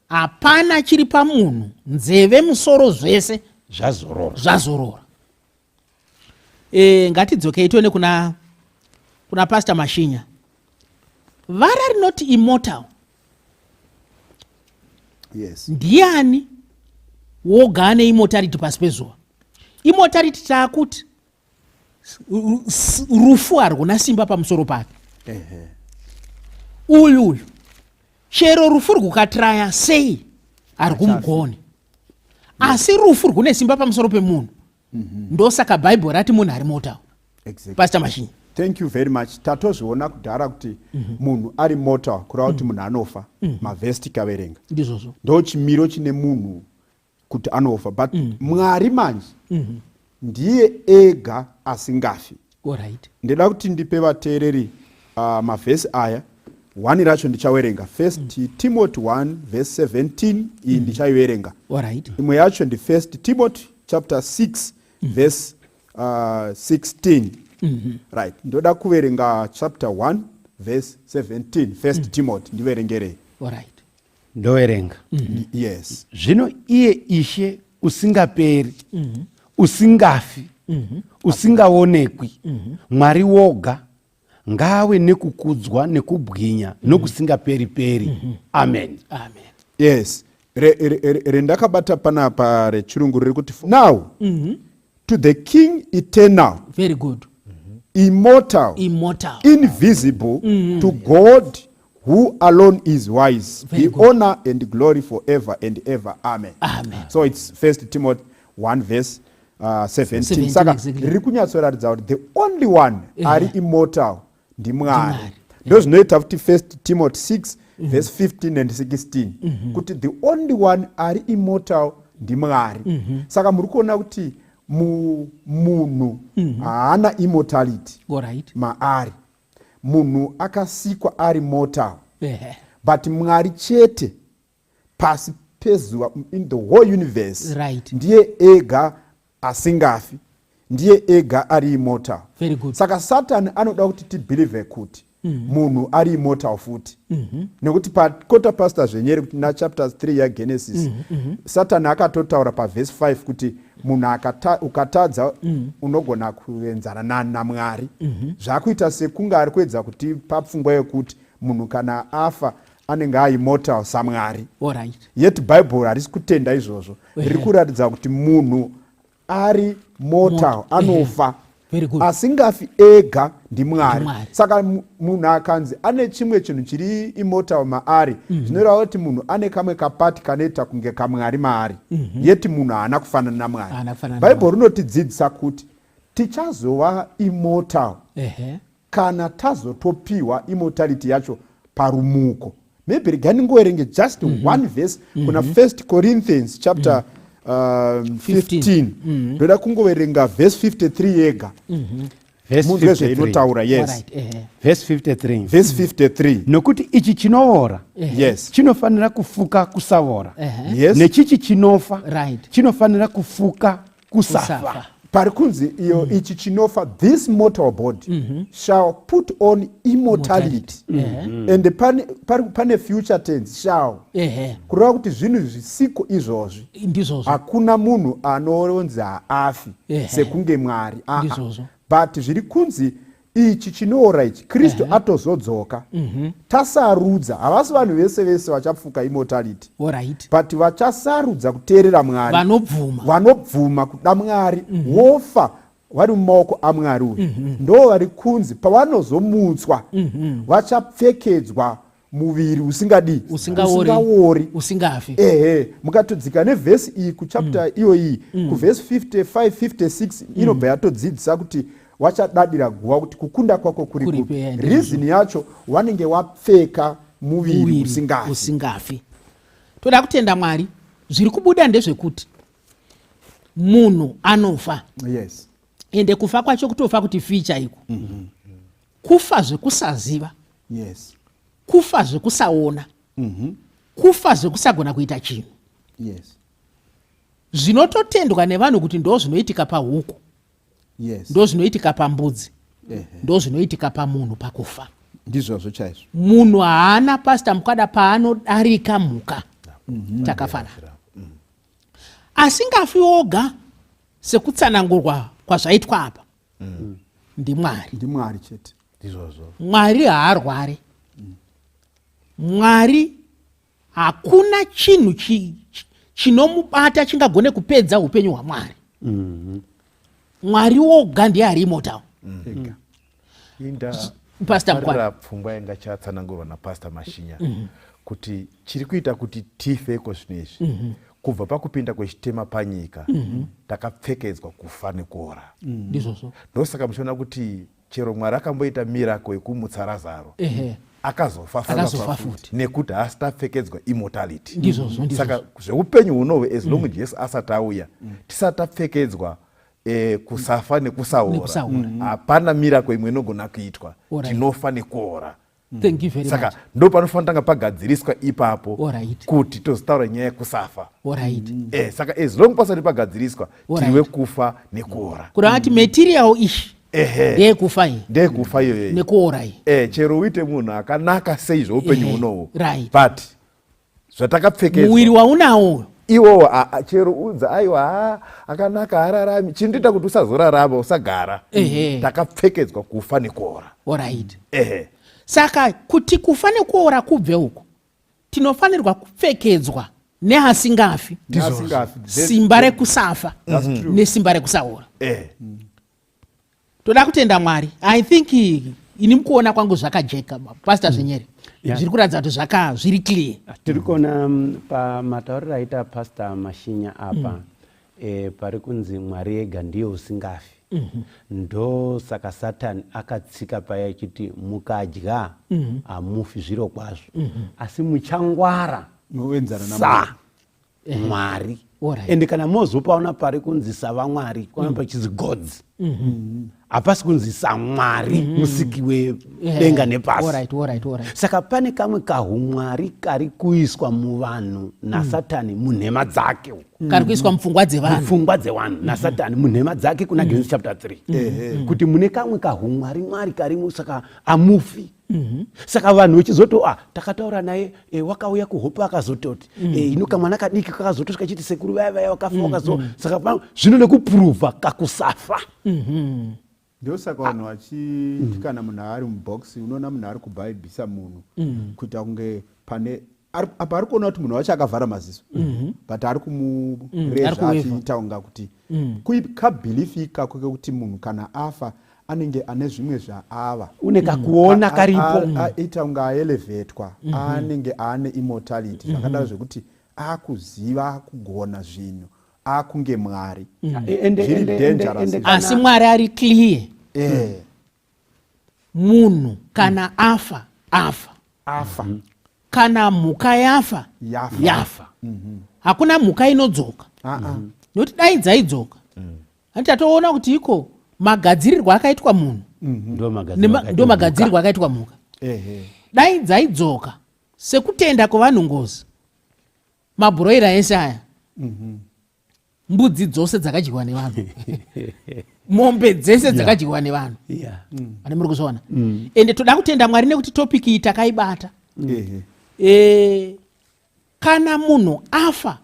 hapana chiri pamunhu, nzeve, musoro, zvese. Zvazorora. Zvazorora. Ngatidzokei tione kuna Pastor Mashinya, vara rinoti immortal. Ndiani woga ane immortality pasi pezuva? Immortality taakuti rufu haruna simba pamusoro pake. Uyu chero rufu rwukatraya sei harwumugoni, asi rufu rwune simba pamusoro pemunhu. Ndosaka Bhaibheri rati munhu ari mortal. Pastor Mashinya. Thank you very much. Tatozviona kudhara kuti munhu ari mortal, kureva kuti munhu anofa. Mavhesi tikaverenga, Ndizvozvo. Ndo chimiro chine munhu kuti anofa, but Mwari manje ndiye ega asingafi. Ndida kuti ndipe vateereri mavhesi aya. One racho ndichawerenga, First Timothy 1 verse 17, iyi ndichaiverenga. Imwe yacho ndi First Timothy chapter 6 verse 16. Right, ndoda kuverenga chapter 1 verse 17, First Timothy. Ndiverengerei. Ndoverenga. Yes. Zvino iye Ishe usingaperi, usingafi, usingaonekwi, Mwari woga, ngaave nekukudzwa nekubwinya nokusingaperi peri. Amen. Amen. Yes, rendakabata panapa rechirungu riri kuti, "Now to the King eternal, Very good. immortal, Immortal. invisible, to God who alone is wise, Very be good. honor and glory forever and ever. Amen. Amen. So it's First Timothy 1 verse 17. 17, Saka exactly. riri kunyatsoratidza kuti the only one ari immortal ndimwari. Ndimwari. Ndo zvinoita kuti First Timothy 6 verse 15 and 16 kuti the only one ari immortal ndimwari. Saka muri kuona kuti munhu haana immortality Alright. maari. Munhu akasikwa ari mortal. Ehe. But Mwari chete pasi pezuva, in the whole universe, ndiye ega asingafi, ndiye ega ari immortal. Very good. Saka Satani anoda kuti tibelieve kuti munhu ari immortal futi, nekuti pakota pastor Zvenyere kuti na chapter 3 yaGenesis, Satani akatotaura pavhesi 5 kuti munhu ukatadza unogona kuenzana naMwari. Zvakuita sekunge ari kuedza kutipa pfungwa yekuti munhu kana afa anenge aimmortal saMwari. Yet Bible harisi kutenda izvozvo. Riri kuratidza kuti munhu ari mortal, anofa. Very good. Asingafi ega ndiMwari. Ndimwari. Saka munhu akanzi ane chimwe chinhu chiri immortal maari, zvinoreva kuti munhu ane kamwe kapati kanoita kunge kamwari maari. Yet munhu haana kufanana naMwari. Haana kufanana. Bible rinotidzidzisa kuti tichazova immortal kana tazotopiwa immortality yacho parumuko. Maybe regai ndingoverenge just one verse kuna First Corinthians chapter 15. 15. Ndoda kungoverenga verse 53 yega. Verse Munzwe 53. zvainotaura, yes. Alright, ehe. Verse 53. Verse 53. Nokuti ichi chinoora chinofanira kufuka kusavora, nechichi chinofa chinofanira kufuka kusafa. Kusafa. Pari kunzi iyo ichi chinofa, this mortal body shall put on immortality. And pane future tense, shall. Kureva kuti zvinhu zvisiko izvozvi. Ndizvozvo. Hakuna munhu anonzi haafi sekunge Mwari. Ah, ah. Ndizvozvo. But zviri kunzi ichi chinoora ichi, Kristu atozodzoka, tasarudza. Havasi vanhu vese vese vachapfuka immortality, but vachasarudza kuteerera Mwari, Vanobvuma. vanobvuma kuda Mwari, wofa vari mumaoko aMwari uyu, ndo vari kunzi pavanozomutswa vachapfekedzwa muviri usingadii? Usingaori. Usingaori. Usingafi. Ehe, mukatodzika nevhesi iyi kuchapter iyoyi, kuvhesi 55, 56, inobva yatodzidzisa kuti wachadadira guva kuti kukunda kwako kuri Kuri kupi. ndizvo. Reason yacho, wanenge wapfeka muviri Muviri usingafi. Usingafi. Toda kutenda Mwari. Zviri kubuda ndezvekuti munhu anofa. Ende kufa kwacho kutofa kuti fii chaiko. Kufa zvekusaziva. Kufa zvekusaona. Kufa zvekusagona kuita chinhu. Zvinototendwa nevanhu kuti ndo zvinoitika pahuku. Ndo zvinoitika pambudzi. Ndo zvinoitika pamunhu pakufa. Ndizvozvo chaizvo. Munhu haana, Pastor Mukwada, paanodarika mhuka. Takafanana. Asingafi oga sekutsanangurwa kwazvaitwa apa ndiMwari. NdiMwari chete. Ndizvozvo. Mwari haarwari. Mwari hakuna chinhu chinomubata chingagone kupedza upenyu hwaMwari. Mwari woga ndiye ari immortal. Ega. Inda Pastor Mukwada. farira pfungwa yanga chatsanangurwa naPastor Mashinya kuti chiri kuita kuti tife iko zvino izvi, kubva pakupinda kwechitema panyika, takapfekedzwa kufa nekuora. Ndizvozvo. Ndosaka muchiona kuti chero Mwari akamboita miracle yekumutsa Razaro, akazofa futi. Akazofa futi. Nekuti haasi tapfekedzwa immortality. Ndizvozvo, ndizvozvo. Saka zveupenyu hunohwe, as long Jesu asati auya, tisati tapfekedzwa kusafa nekusaora, Nekusaora. Hapana miracle imwe inogona kuitwa. Tinofa nekuora. Thank you very Saka much. ndo panofanira tanga pagadziriswa ipapo kuti tozotaura nyaya yekusafa. Saka as long pasati pagadziriswa, tiriwe kufa nekuora. Kureva kuti material ishi ndeyekufa iyi. Ndeyekufa iyoyo. Nekuora iyi. Chero uite munhu akanaka sei zveupenyu hunohwu, but zvatakapfekedzwa, muviri waunawo, iwowo, chero udza aiwa, ha, akanaka hararami, chindoita kuti usazorarama, usagara. Takapfekedzwa kufa nekuora. Saka kuti kufa nekuora kubve uku, tinofanirwa kupfekedzwa neasingafi Neasingafi. Simba rekusafa That's true. nesimba rekusaora. Toda kutenda Mwari. I think ini mukuona kwangu zvakajeka, Pastor Zvenyere. Yeah. Zviri kuratidza kuti zvaka zviri clear. Tiri kuona pamatauriro aita Pastor Mashinya apa mm. E, pari kunzi Mwari ega ndiye usingafi mm -hmm. Ndosaka Satani akatsika paya achiti mukadya mm -hmm. hamufi zviro kwazvo mm -hmm. Asi muchangwara sa Mwari ende kana mozopaona pari kunzi savamwari kuona mm. pachinzi gods mm-hmm. hapasi kunzi samwari mm-hmm. musiki wedenga nepasi. Saka pane kamwe kahumwari kari kuiswa muvanhu nasatani munhema dzake kari kuiswa mupfungwa dzevanhu mupfungwa dzevanhu nasatani munhema dzake kuna Genesis chapter 3 kuti mune kamwe kahumwari mwari karimo saka amufi. Mm -hmm. Saka vanhu vechizoti ah, takataura naye e, wakauya kuhope akazototi mm -hmm. e, ino kamwana kadiki kakazotosvika chiti sekuru vaya vaya wakafa mm -hmm. wakazo saka zvino nekupuruvha kakusafa. Mm -hmm. Ndosaka vanhu vachiti mm. kana munhu ari mubox unoona munhu ari kubhaibhisa munhu mm. kuita kunge pane apa ari kuona kuti munhu wacho akavhara maziso mm -hmm. but ari kumurezva mm, achiita kunga kuti mm. kabhilifi ikako kekuti munhu kana afa anenge ane zvimwe zvaava une kakuona karipo aita kunge aelevetwa mm -hmm. anenge aane immortality mm -hmm. zvakadaro zvekuti akuziva akugona zvinhu akunge Mwari mm. Zviri dangerous asi Mwari ari clear eh. Munhu kana afa afa afa mm -hmm. Kana mhuka yafa yafa, yafa. Mm -hmm. Hakuna mhuka inodzoka uh -uh. Mm -hmm. Nokuti dai dzaidzoka mm. Hanti tatoona kuti iko magadzirirwo akaitwa munhu mm -hmm. ndo magadzirirwo akaitwa mhuka. Dai dzaidzoka sekutenda kwevanhu ngozi mabhuroira ese aya mm -hmm. Mbudzi dzose dzakadyiwa nevanhu mombe dzese dzakadyiwa nevanhu yeah. Ane muri kuzviona mm. Ende toda kutenda Mwari nekuti topic iyi takaibata mm. E, kana munhu afa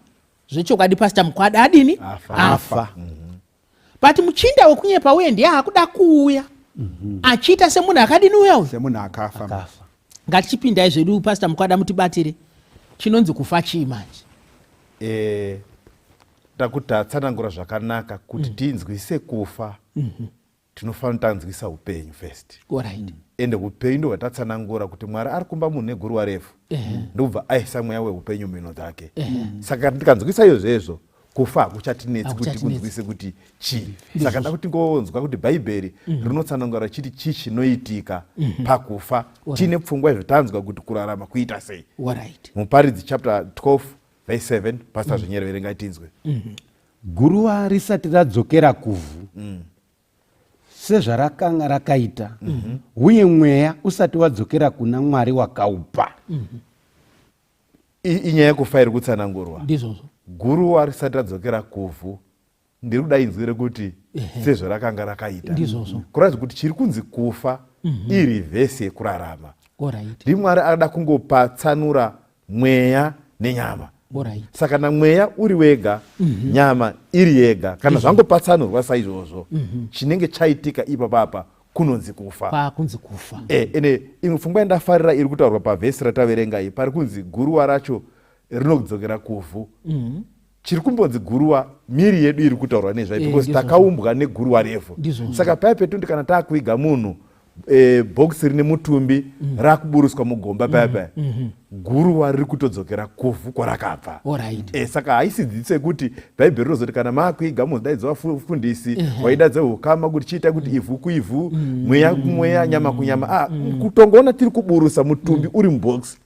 zvechokwadi Pastor Mukwada adini afa, afa. Mm -hmm. But muchinda wekunyepa uye ndiye akuda kuuya mm -hmm. Achiita semunhu akadini uya uyu semunhu akafa, akafa. Ngatichipindai zvedu Pastor Mukwada mutibatire chinonzi kufa chii manje. E, ndakuti tatsanangura zvakanaka kuti mm. tinzwise kufa mm -hmm. Tinofanira tanzwisa upenyu first. Right. Ende upenyu ndo hwatatsanangura kuti Mwari ari kumba munhu neguruwa refu ndobva aisa mweya weupenyu mumhino dzake. Saka tikanzwisa izvozvo kufa hakuchatinetsi kuti kunzwise kuti chii. Saka nda kuti ngonzwa kuti Bhaibheri mm -hmm. rinotsanangura chiti chii chinoitika mm -hmm. pakufa tiine pfungwa izvo tanzwa kuti kurarama kuita sei. Right. Muparidzi chapter 12 verse 7 Pastor mm -hmm. Zvinyere verengai tinzwe. Mm -hmm. Guruva risati radzokera kuvhu mm. sezvarakanga rakaita mm -hmm. uye mweya usati wadzokera kuna Mwari wakaupa. Mm -hmm. Inyaya yekufa iri kutsanangurwa. Ndizvozvo. Guruva risati radzokera kuvhu ndiri kuda inzwi rekuti sezvarakanga rakaita. Ndizvozvo. Kuratidza kuti chiri kunzi kufa mm -hmm. irivhesi yekurarama. Alright. NdiMwari akada kungopatsanura mweya nenyama. Alright. Saka na mweya uri wega mm -hmm. nyama iri yega kana mm -hmm. zvangopatsanurwa saizvozvo mm -hmm. chinenge chaitika ipapapa kunonzi kufa. Kwakunzi kufa. E, ene imwe pfungwa yandafarira iri kutaurwa pavhesi rataverenga iyi pari kunzi guruwa racho rinodzokera kuvhu. Mm -hmm. Chiri kumbonzi guruwa miri yedu iri kutaurwa nezvayo e, because takaumbwa neguruwa revhu. Saka paya petundi kana taakuiga munhu e, bhokisi rine mutumbi mm. rakuburuswa mugomba paya paya mm -hmm. guruwa riri kutodzokera kuvhu kwarakabva. Right. E, saka haisi dzidziso yekuti Bhaibheri rinozoti kana maakuiga muzodaidza vafundisi mm -hmm. waida hukama kuti chiita kuti ivhu kuivhu mm -hmm. mweya kumweya nyama kunyama ah, mm -hmm. kutongoona tiri kuburusa mutumbi mm -hmm. uri mubhokisi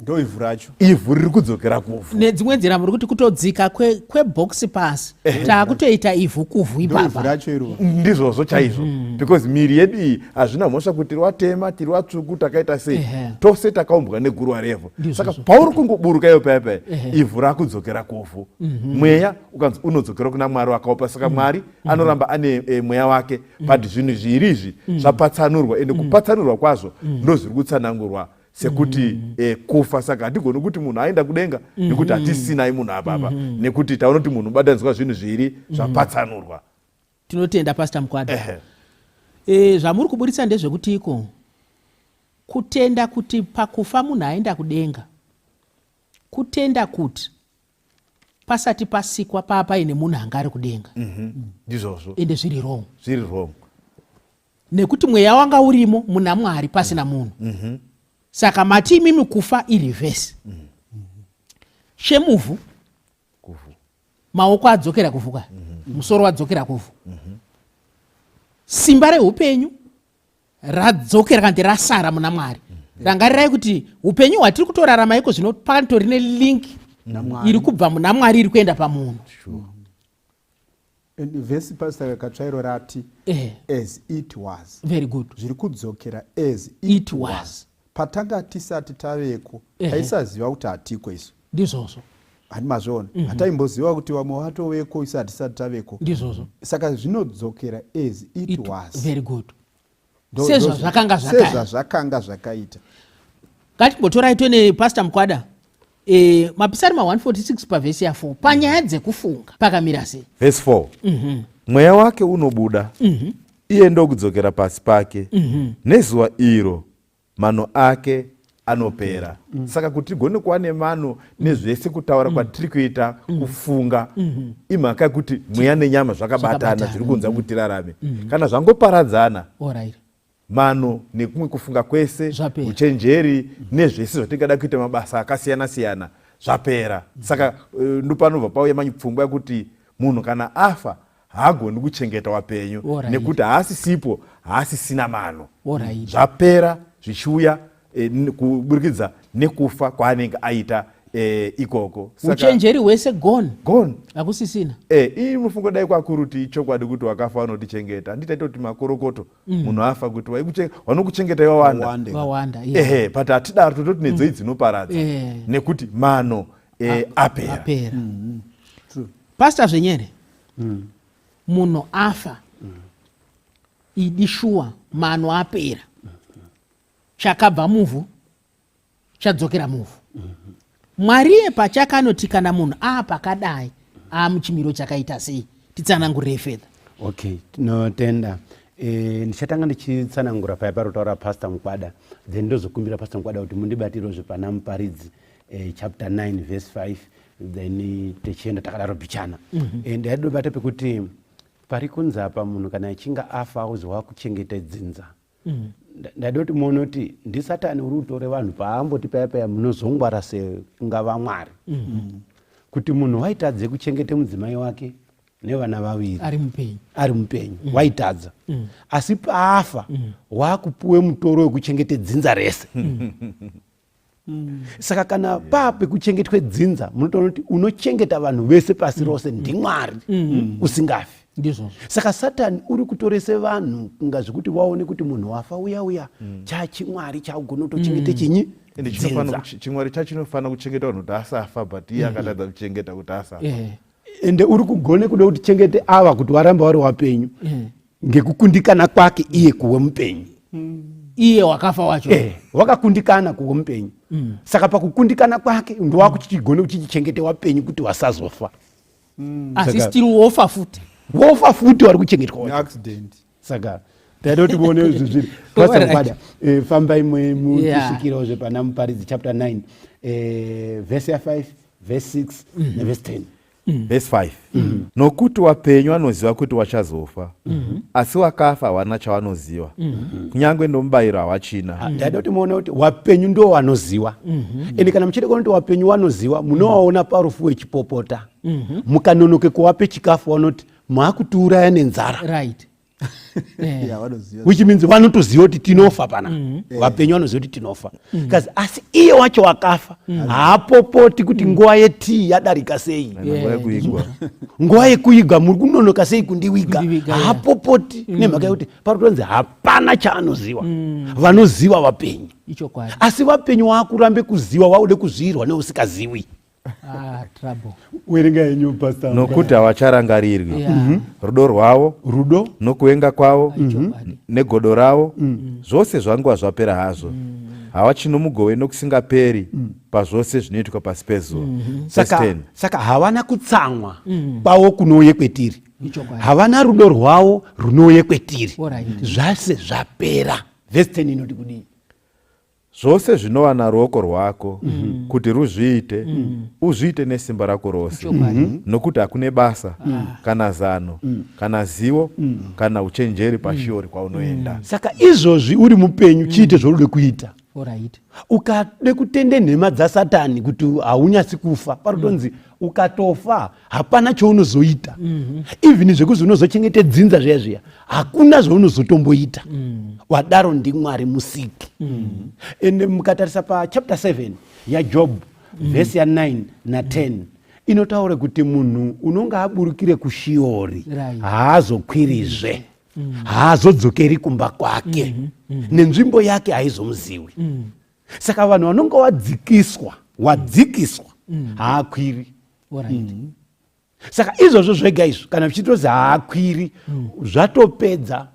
ndo ivhu racho ivhu riri kudzokera kuvhu. Nedzimwe nzira muri kuti kutodzika kwebhokisi pasi taakutoita ivhu kuvhu ipapa racho iro ndizvozvo chaizvo mm. Because miri yedu iyi hazvina mhosva kuti tiri watema tiri watsvuku takaita sei tose takaumbwa neguruwa revhu. Saka pauri kungoburuka iyo paya paya ivhu rakudzokera kuvhu mm -hmm. Mweya ukanzi unodzokera kuna Mwari wakaupa saka mm -hmm. Mwari anoramba ane e, mweya wake mm -hmm. But zvinhu zviri izvi mm -hmm. zvapatsanurwa ende mm -hmm. kupatsanurwa kwazvo mm -hmm. ndozviri kutsanangurwa sekuti mm -hmm. eh, kufa. Saka hatigoni kuti munhu aenda kudenga mm -hmm. nekuti hatisinai munhu apapa mm -hmm. nekuti taona kuti munhu ubatanidzwa zvinhu zviri mm -hmm. zvapatsanurwa. Tinotenda Pastor Mukwada. E, zvamuri kuburitsa ndezvekuti iko kutenda kuti pakufa munhu aenda kudenga kutenda kuti pasati pasikwa paa paine munhu anga ari kudenga ndizvozvo mm -hmm. Ende zviri wrong, zviri wrong nekuti mweya wanga urimo muna Mwari pasina munhu mm -hmm. Saka mati imimi kufa ireverse. Chemuvhu maoko adzokera kuvhu ka musoro wadzokera kuvhu. Simba reupenyu radzokera kana kuti rasara muna Mwari. Rangarirai kuti upenyu hwatiri kutorarama iko zvino patori nelink iri kubva muna Mwari iri kuenda pamunhu. Sure. And verse pastor Katsvairo rati eh. as it was. Very good. Zviri kudzokera as it, it was. was. Patanga tisati taveko eh. taisaziva kuti hatiko isu. Ndizvozvo. Handi mazviona. Mm -hmm. Hataimboziva kuti vamwe vatoveko isu hatisati taveko. Ndizvozvo. Saka zvinodzokera as it, it was. Very good. Sezvazvakanga zvakaita. Sezvazvakanga zvakaita. Ngatimbotorai tione Pastor Mukwada. E, Mapisarema 146 pavhesi ya 4 panyaya dzekufunga pakamira sei? Vhesi 4 Mweya wake unobuda, iye ndokudzokera pasi pake, nezuva iro mano ake anopera. Saka kuti tigone kuva nemano nezvese kutaura kwatiri kuita, kufunga, imhaka yekuti mweya nenyama zvakabatana, Zvakabatana. zviri kunza kuti tirarame. Kana zvangoparadzana, Alright. mano nekumwe kufunga kwese, Zvapera. uchenjeri nezvese zvatingada kuita mabasa akasiyana siyana zvapera. Saka ndopanobva pauya manje pfungwa yekuti munhu kana afa haagoni kuchengeta wapenyu nekuti haasisipo, haasisina mano. Zvapera zvichiuya kuburikidza nekufa kwaanenge aita ikoko. Saka, uchenjeri hwese gone. Gone. Hakusisina. Iyi mufungo dai kwakuru kuti ichokwadi kuti wakafa vanotichengeta. Handiti taitoti makorokoto. Munhu afa kuti vanokuchengeta wawanda. Wawande. Wawanda, yeah. Ehe, but hatidaro tototi nedzoi dzinoparadza. Nekuti mano apera. Apera. Pastor Zvenyere. Munhu afa. Idi shuwa mano apera. Chakabva muvhu chadzokera muvhu. Mwari iye pachake anoti kana munhu aapakadai aamuchimiro chakaita sei? Titsanangurire further. Okay, tinotenda. Ndichatanga ndichitsanangura paya pari kutaura Pastor Mukwada, then ndozokumbira Pastor Mukwada kuti mundibatirozve pana Muparidzi chapter 9 verse 5, then tichienda takadaro bichana. Ndaidobata pekuti pari kunzi apa munhu kana achinge afa auzi wakuchengeta dzinza. Ndaida kuti muone kuti ndisatani uri kutore vanhu paamboti paya paya munozongwara sekunga vamwari. Kuti munhu waitadze kuchengete mudzimai wake nevana vaviri ari mupenyu, ari mupenyu. Waitadza. Asi paafa wakupuwe mutoro wekuchengete dzinza rese. Saka kana paa pekuchengetwe dzinza, munotoona kuti unochengeta vanhu vese pasi rose ndiMwari usingafi. Ndizvozvo. Saka Satani uri kutorese vanhu kunga zvekuti waone kuti munhu wafa uya uya chachimwari chaugona kutochengete chinyi Ende dzinza. Chimwari chacho chinofanira kuchengeta vanhu kuti asafa, but iye akatadza kuchengeta kuti asafa. Ende uri kugone kuda kuti chengete ava kuti waramba uri wapenyu ngekukundikana kwake iye kuwe mupenyu. Iye wakafa wacho. Wakakundikana kuwe mupenyu. Saka pakukundikana kwake ndowakuchichigone kuchichengete wapenyu kuti wasazofa. Asi still wofa futi. Wofa futi wari kuchengetwa wacho. Accident. Saka ndaida kuti muone izvi zviri. Pastor Mukwada, fambai mutisvikirawo zvepana Muparidzi chapter 9, verse ya 5, verse 6 neverse 10. Verse 5. Nokuti wapenyu anoziva kuti wachazofa, asi wakafa hawana chavanoziva, kunyange nomubayiro hawachina. Ndaida kuti muone kuti wapenyu ndo wanoziwa. Ende kana muchida kuona kuti wapenyu wanoziwa, munowaona parufu wechipopota. Mukanonoke kuwape chikafu wanoti maakutiuraya nenzara. Yeah, vanoziva. Which means vanotoziva kuti tinofa pana. Vapenyu vanoziva kuti tinofa. Because asi iye wacho wakafa haapopoti kuti nguva yetii yadarika sei. Nguva yekuigwa. Nguva yekuigwa muri kunonoka sei kundiwiga. Kundiwiga, yeah. Haapopoti nemhaka yekuti pari kutonzi hapana chaanoziva. Vanoziva vapenyu. Ichokwadi. Asi vapenyu waakurambe kuziva, waude kuzviirwa neusikaziwi. Trouble. Werenga yenyu, Pastor. Nokuti havacharangarirwi. Rudo rwavo, rudo nokuvenga kwavo, Ichokwadi. Negodo ravo, zvose zvanguva zvapera hazvo. Havachino mugove nokusingaperi pazvose zvinoitwa pasi pezuva. Verse 10. Saka havana kutsamwa kwavo kunouye kwetiri. Ichokwadi. Havana rudo rwavo runouye kwetiri. Alright. Zvase zvapera. Verse 10 inoti kudii? Zvose zvinowana ruoko rwako kuti ruzviite, uzviite nesimba rako rose, Chokwadi. Nokuti hakune basa, kana zano, kana zivo, kana uchenjeri pashiori kwaunoenda. Saka izvozvi uri mupenyu, chiite zvauri kuita. Alright. Ukade kutende nhema dzasatani kuti haunyatsi kufa, panotonzi ukatofa hapana chaunozoita. Even zvekuzi unozochengete dzinza zviya zviya, hakuna zvaunozotomboita. Wadaro ndiMwari musiki. Ende mukatarisa pachapter 7 yaJob, vhesi ya9 na10 inotaura kuti munhu unonge aburukire kuShiori haazokwirizve, haazodzokeri kumba kwake, nenzvimbo yake haizomuziwi. Saka vanhu vanonge wadzikiswa, wadzikiswa, haakwiri. Saka izvozvo zvega izvo, kana zvichitozi haakwiri, zvatopedza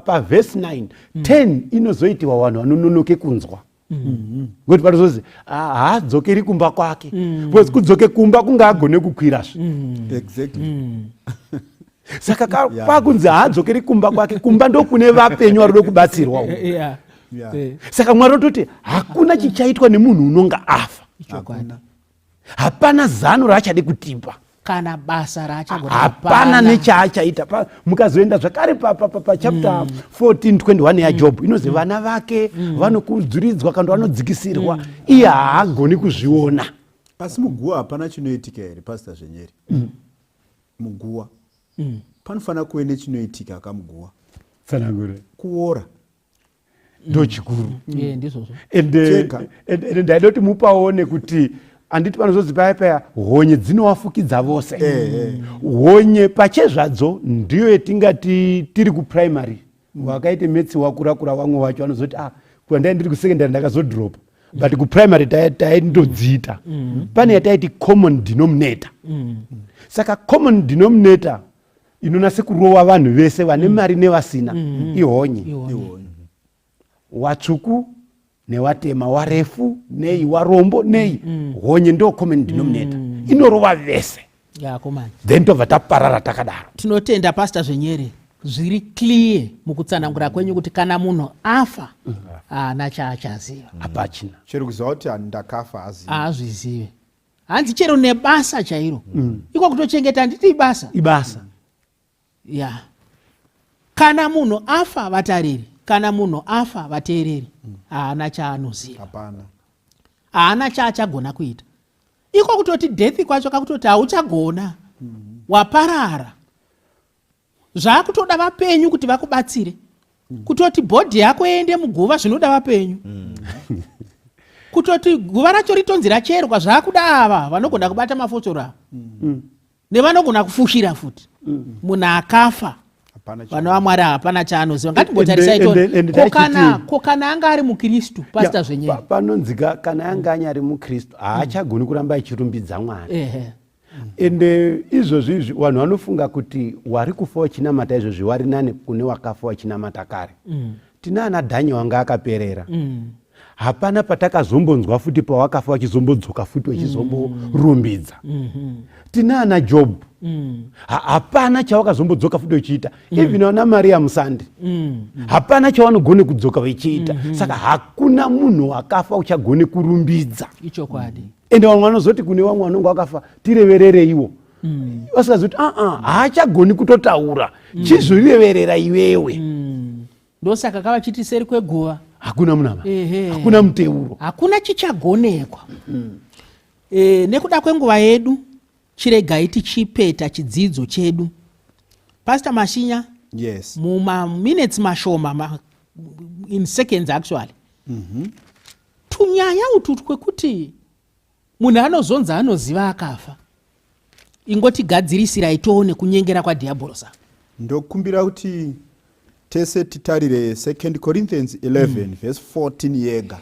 pavhesi 9. 10 inozoitiwa vanhu vanononoke kunzwa, ngokuti panozozi haadzokeri kumba kwake, because kudzoke kumba kunge agone kukwirazve. Saka pakunzi haadzokeri kumba kwake, kumba ndokune vapenyu varikuda kubatsirwa uko. Saka Mwari ototi hakuna chichaitwa nemunhu unonga afa. Ichokwadi. Hapana zano raachade kutipa. Kana basa raachagona. Hapana nechaachaita. Mukazoenda zvakare pachapter 14 21 yaJob, inozi vana vake vanokudzuridzwa kana vanodzikisirwa, iye haagoni kuzviona. Asi muguwa hapana chinoitika here, Pastor Zvenyeri? Muguwa panofanira kuve nechinoitika kamuguwa. Tsanangure. Kuora. Ndo chikuru. Yeah, ndizvozvo. Ende Cheka. Ende ndaida kuti mupaone kuti handiti panozozi paya paya honye dzinovafukidza vose. Honye pachezvadzo ndiyo yetingati tiri kuprimary, wakaite maths wakurakura, vamwe vacho vanozoti, ah, kwandai ndiri kusecondary ndakazodropa, but kuprimary taindodziita. Pane yataiti common denominator. Saka common denominator inonase kurova vanhu vese vane mari nevasina ihonye. Ihonye. Watsvuku newatema, warefu nei, warombo nei, honye ndo common denominator inorova vese. Yakomana. Then tobva taparara takadaro. Tinotenda, Pastor Zvenyere, zviri clear mukutsanangura kwenyu kuti kana munhu afa haana chaachaziva. Hapachina. Chero kuziva kuti ndakafa hazivi. Haazvizive. Hanzi chero nebasa chairo, iko kutochengeta, handiti ibasa? Ibasa. Ya, kana munhu afa, vatariri, kana munhu afa, vateereri, haana chaanoziva. Hapana. Haana chaachagona kuita. Iko kutoti death kwacho kakutoti hauchagona, waparara, zvaakutoda vapenyu kuti vakubatsire. Kutoti body yako iende muguva zvinoda vapenyu. Kutoti guva racho ritonzi racherwa zvaakuda ava vanogona kubata mafoshoro ava nevanogona kufushira futi. Munhu akafa, Hapana. Vana vaMwari, hapana chaanoziva. Ngatimbotarisai Ende ko kana ko kana anga ari mukristu, Pastor Zvenyere? Panonzika kana anga anyari mukristu, haachagoni kuramba achirumbidza Mwari. Ende izvozvi izvi vanhu vanofunga kuti wari kufa wachinamata izvozvi wari nani kune wakafa wachinamata kare. Tina ana Dhaniel wanga akaperera. Hapana patakazombonzwa futi pawakafa wachizombodzoka futi wachizomborumbidza. Tina ana Job, hapana chawakazombodzoka futi uchiita. Even ana Maria Musandi, hapana chawanogone kudzoka vechiita. Saka hakuna munhu wakafa uchagone kurumbidza. Ichokwadi. Ende vamwe vanozoti kune vamwe vanonge vakafa, tireverereiwo, vasingazoti aa, haachagoni kutotaura, chizvireverera iwewe. Ndosaka kavachiti seri kweguva hakuna munama, hakuna muteuro. Hakuna chichagonekwa. Nekuda kwenguva yedu, chiregai tichipeta chidzidzo chedu. Pastor Mashinya, Yes. mumaminutes mashoma, in seconds actually, tunyaya utu twekuti munhu anozonzi anoziva akafa, ingotigadzirisirai tione kunyengera kwadhiabhorosa. Ndokumbira kuti tese titarire 2 Corinthians 11 verse 14 yega.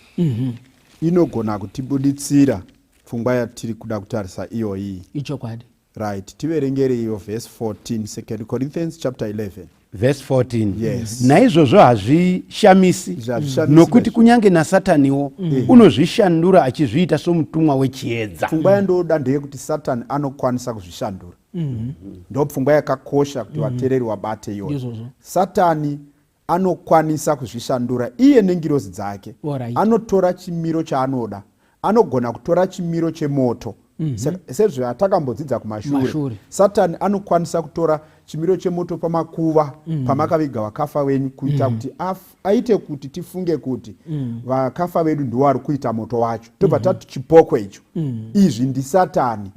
Inogona kutibuditsira pfungwa yatiri kuda kutarisa iyoyi. Ichokwadi. Right, tiverengere iyo verse 14, 2 Corinthians chapter 11. Verse 14. Yes. Naizvozvo hazvishamisi, Hazvishamisi nokuti izvo. kunyange nasataniwo unozvishandura achizviita somutumwa wechiedza. Pfungwa yandoda ndeyekuti Satani anokwanisa kuzvishandura. Ndo pfungwa yakakosha kuti vateereri wabate iyoyo. Ndizvozvo. Satani anokwanisa kuzvishandura iye nengirozi dzake. Anotora chimiro chaanoda. Anogona kutora chimiro chemoto. -hmm. Sezvatakambodzidza kumashure, Satani anokwanisa kutora chimiro chemoto pamakuva pamakaviga vakafa venyu kuita kuti aite kuti tifunge kuti vakafa vedu ndiwo vari kuita moto wacho, tobva tati chipokwe icho. Izvi ndisatani.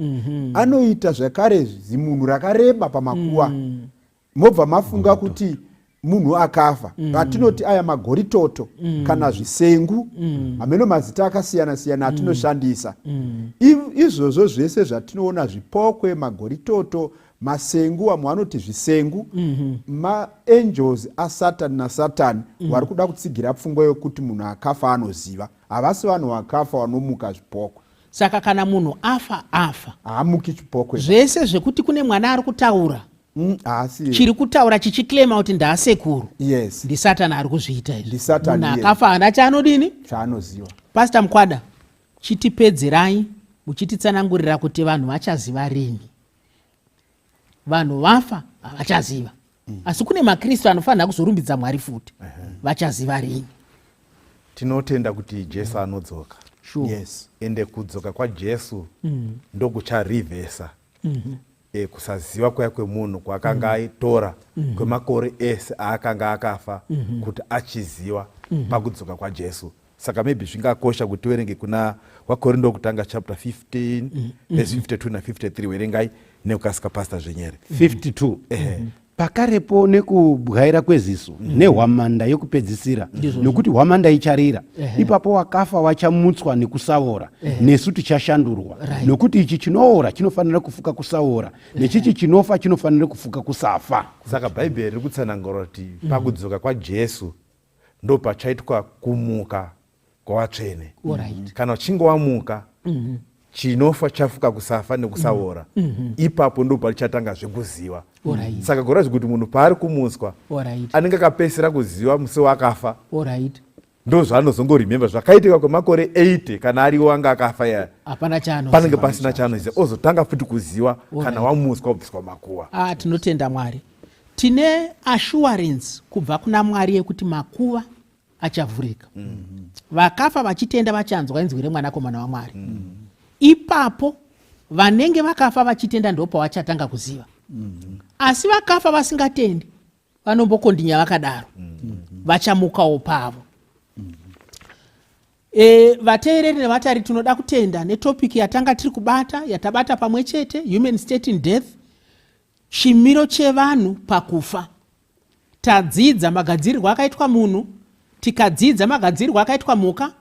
Anoita zvakare zimunhu rakareba pamakuva, mobva mafunga kuti munhu akafa. Atinoti aya magoritoto kana zvisengu, hameno mazita akasiyana siyana atinoshandisa. Izvozvo zvese zvatinoona, zvipokwe, magoritoto, masengu, vamwe vanoti zvisengu, maangels asatani nasatani vari kuda kutsigira pfungwa yokuti munhu akafa anoziva. Havasi vanhu vakafa vanomuka zvipokwe. Saka kana munhu afa, afa. Haamuki chipokwe. Zvese zvekuti kune mwana ari kutaura, Haasi. chiri kutaura chichiclaima kuti ndaasekuru, Yes. ndisatani ari kuzviita izvi. Ndisatani, Munhu yes. akafa haana chaanodini? Chaanoziva. Pastor Mukwada, chitipedzerai muchititsanangurira kuti vanhu vachaziva rini. Vanhu vafa havachaziva, asi kune makristu anofanira kuzorumbidza Mwari futi. Vachaziva rini? Tinotenda kuti Jesu anodzoka. Ende kudzoka kwaJesu ndokucharivhesa kusaziva kuya kwemunhu kwaakanga aitora kwemakore ese aakanga akafa kuti achiziva pakudzoka kwaJesu. Saka maybe zvingakosha kuti tiverenge kuna vaKorindo wokutanga chapter 15 verse 52 na53. Verengai nekukasika, Pastor Zvenyere. 52. Pakarepo, nekubwaira kweziso, nehwamanda yekupedzisira, nokuti hwamanda icharira, ipapo wakafa wachamutswa nekusaora, nesu tichashandurwa. Nokuti ichi chinoora chinofanira kufuka kusaora, nechichi chinofa chinofanira kufuka kusafa. Saka Bhaibheri riri kutsanangura kuti pakudzoka kwaJesu ndo pachaitwa kumuka kwavatsvene. Kana uchinge wamuka, chinofa chafuka kusafa nekusaora, ipapo ndo pachatanga zvekuziva. Saka gorazvi kuti munhu paari kumutswa, anenge akapedzisira kuziva musi waakafa, ndo zvaanozongoremember zvakaitika kwemakore 80 kana ariwo anga akafa yaya. Hapana chaanoziva. Panenge pasina chaanoziva, ozotanga futi kuziva kana wamutswa kubviswa makuva. Ah, tinotenda Mwari. Tine assurance kubva kuna Mwari yekuti makuva achavhurika. Vakafa vachitenda vachanzwa inzwi remwanakomana waMwari. Ipapo vanenge vakafa vachitenda ndo pavachatanga kuziva. Asi vakafa vasingatendi vanombokondinya vakadaro, vachamukawo pavo. Vateereri nevatari, tinoda kutenda netopic yatanga tiri kubata, yatabata pamwe chete, human state in death, chimiro chevanhu pakufa. Tadzidza magadzirirwo akaitwa munhu, tikadzidza magadzirirwo akaitwa mhuka,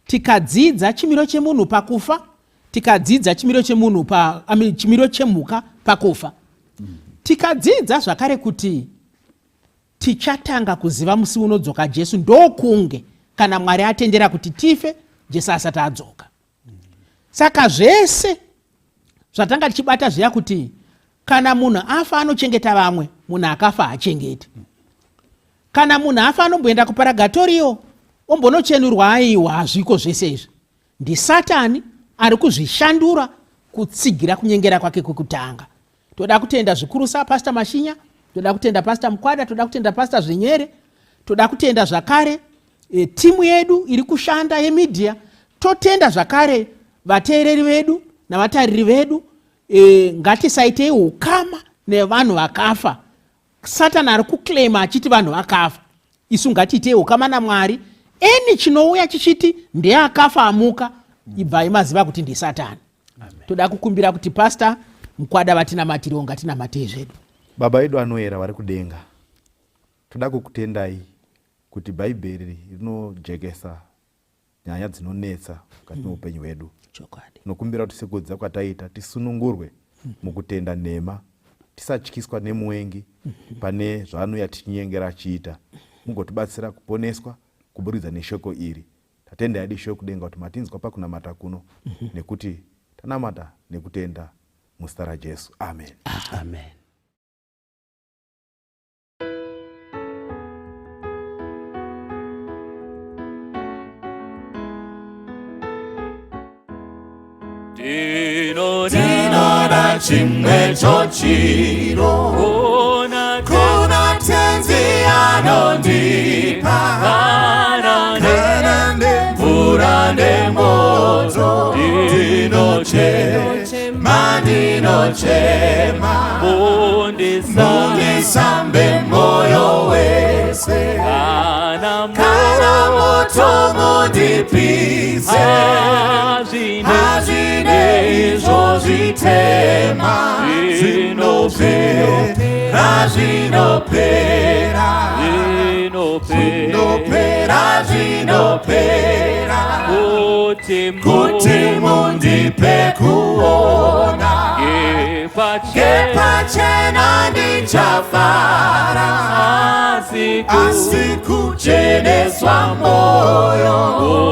tikadzidza chimiro chemunhu pakufa, tikadzidza chimiro chemunhu pa, I mean, chimiro chemhuka pakufa. Tikadzidza zvakare kuti tichatanga kuziva musi unodzoka Jesu ndokunge kana Mwari atendera kuti tife Jesu asati adzoka. Saka zvese zvatanga tichibata zviya kuti kana munhu afa anochengeta vamwe, munhu akafa haachengeti. Kana munhu afa anomboenda kuparagatoriyo ombonochenurwa, aiwa, hazviko zvese izvi. Ndisatani ari kuzvishandura kutsigira kunyengera kwake kwekutanga. Toda kutenda zvikurusa Pastor Mashinya, toda kutenda Pastor Mukwada, toda kutenda Pastor Zvenyere, toda kutenda zvakare timu yedu iri kushanda yemedia, totenda zvakare vateereri vedu navatariri vedu. Ngatisaitei ukama nevanhu vakafa. Satani ari kuclaima achiti vanhu vakafa, isu ngatiitei ukama naMwari. Eni chinouya chichiti ndeakafa amuka, ibvai maziva kuti ndisatani. Toda kukumbira kuti Pastor Mukwada vatinamatirewo. Ngatinamatei zvedu. Baba edu anoera vari kudenga, toda kukutendai kuti Bhaibheri rinojekesa nyaya dzinonetsa mukati meupenyu hwedu. Tinokumbira kuti sekudzidza kwataita tisunungurwe mukutenda nhema, tisatyiswa nemuvengi pane zvaanouya tichinyengera achiita. Mugotibatsira kuponeswa kuburikidza neshoko iri. Tatenda yadi Ishe wekudenga kuti matinzwa pakunamata kuno, nekuti tanamata nekutenda muzita raJesu, amen. Amen. Ndinoda chimwecho chiro kuna Tenzi anondipa, kana nemvura nemoto. Ndinoda. Ndinochema, ndinochema, mundisambe moyo wese, kana moto mundipise, hazvine izvo zvitema, zvinopera, zvinopera, zvinopera, zvinopera, kuti mundipe kuona ngepachena ndichafara, asi kucheneswa moyo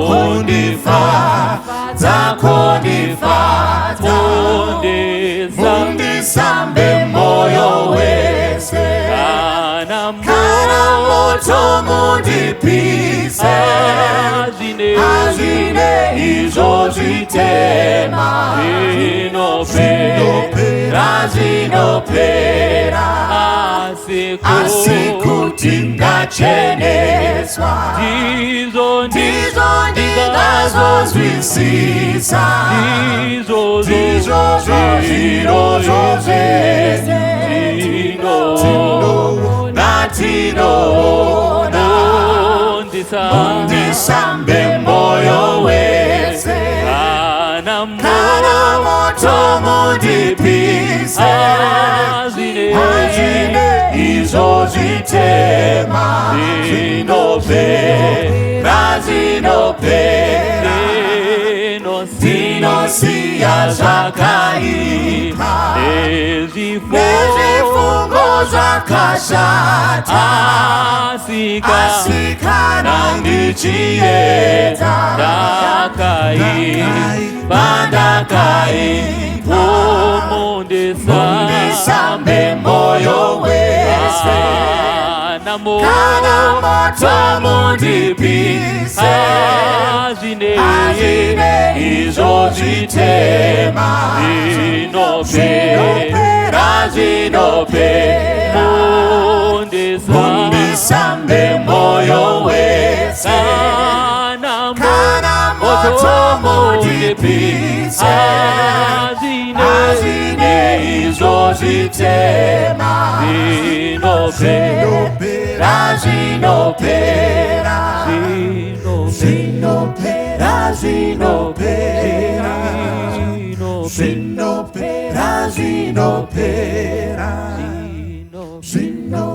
kundifadza, kundifadza, mundisambe moyo wese, kana moto mundipise, hazvine izvo zvitema, zvinopera, zvinopera, asi kuti ndacheneswa, ndizvo ndingazozwisisa, ndizvozvo zvirozvo zvese tinoona, tinoona, mundisambe moyo wese, kana moto mundipise, hazvine izvo zvitema, zvinopera, zvinopera, ndinosiya zvakaipa nezvifungo zvakashata, asi kana ndichiedza ndakaipa, ndakaipa, mundisambe moyo wese, kana moto mundipise, hazvine izvo zvitema, zvinopera, zvinopera, mundisambe moyo wese, kana moto mundipise, hazvine izvo zvitema, zvinopera, zvinopera, zvinopera, zvinopera, zvinopera, zvinopera, zvinopera.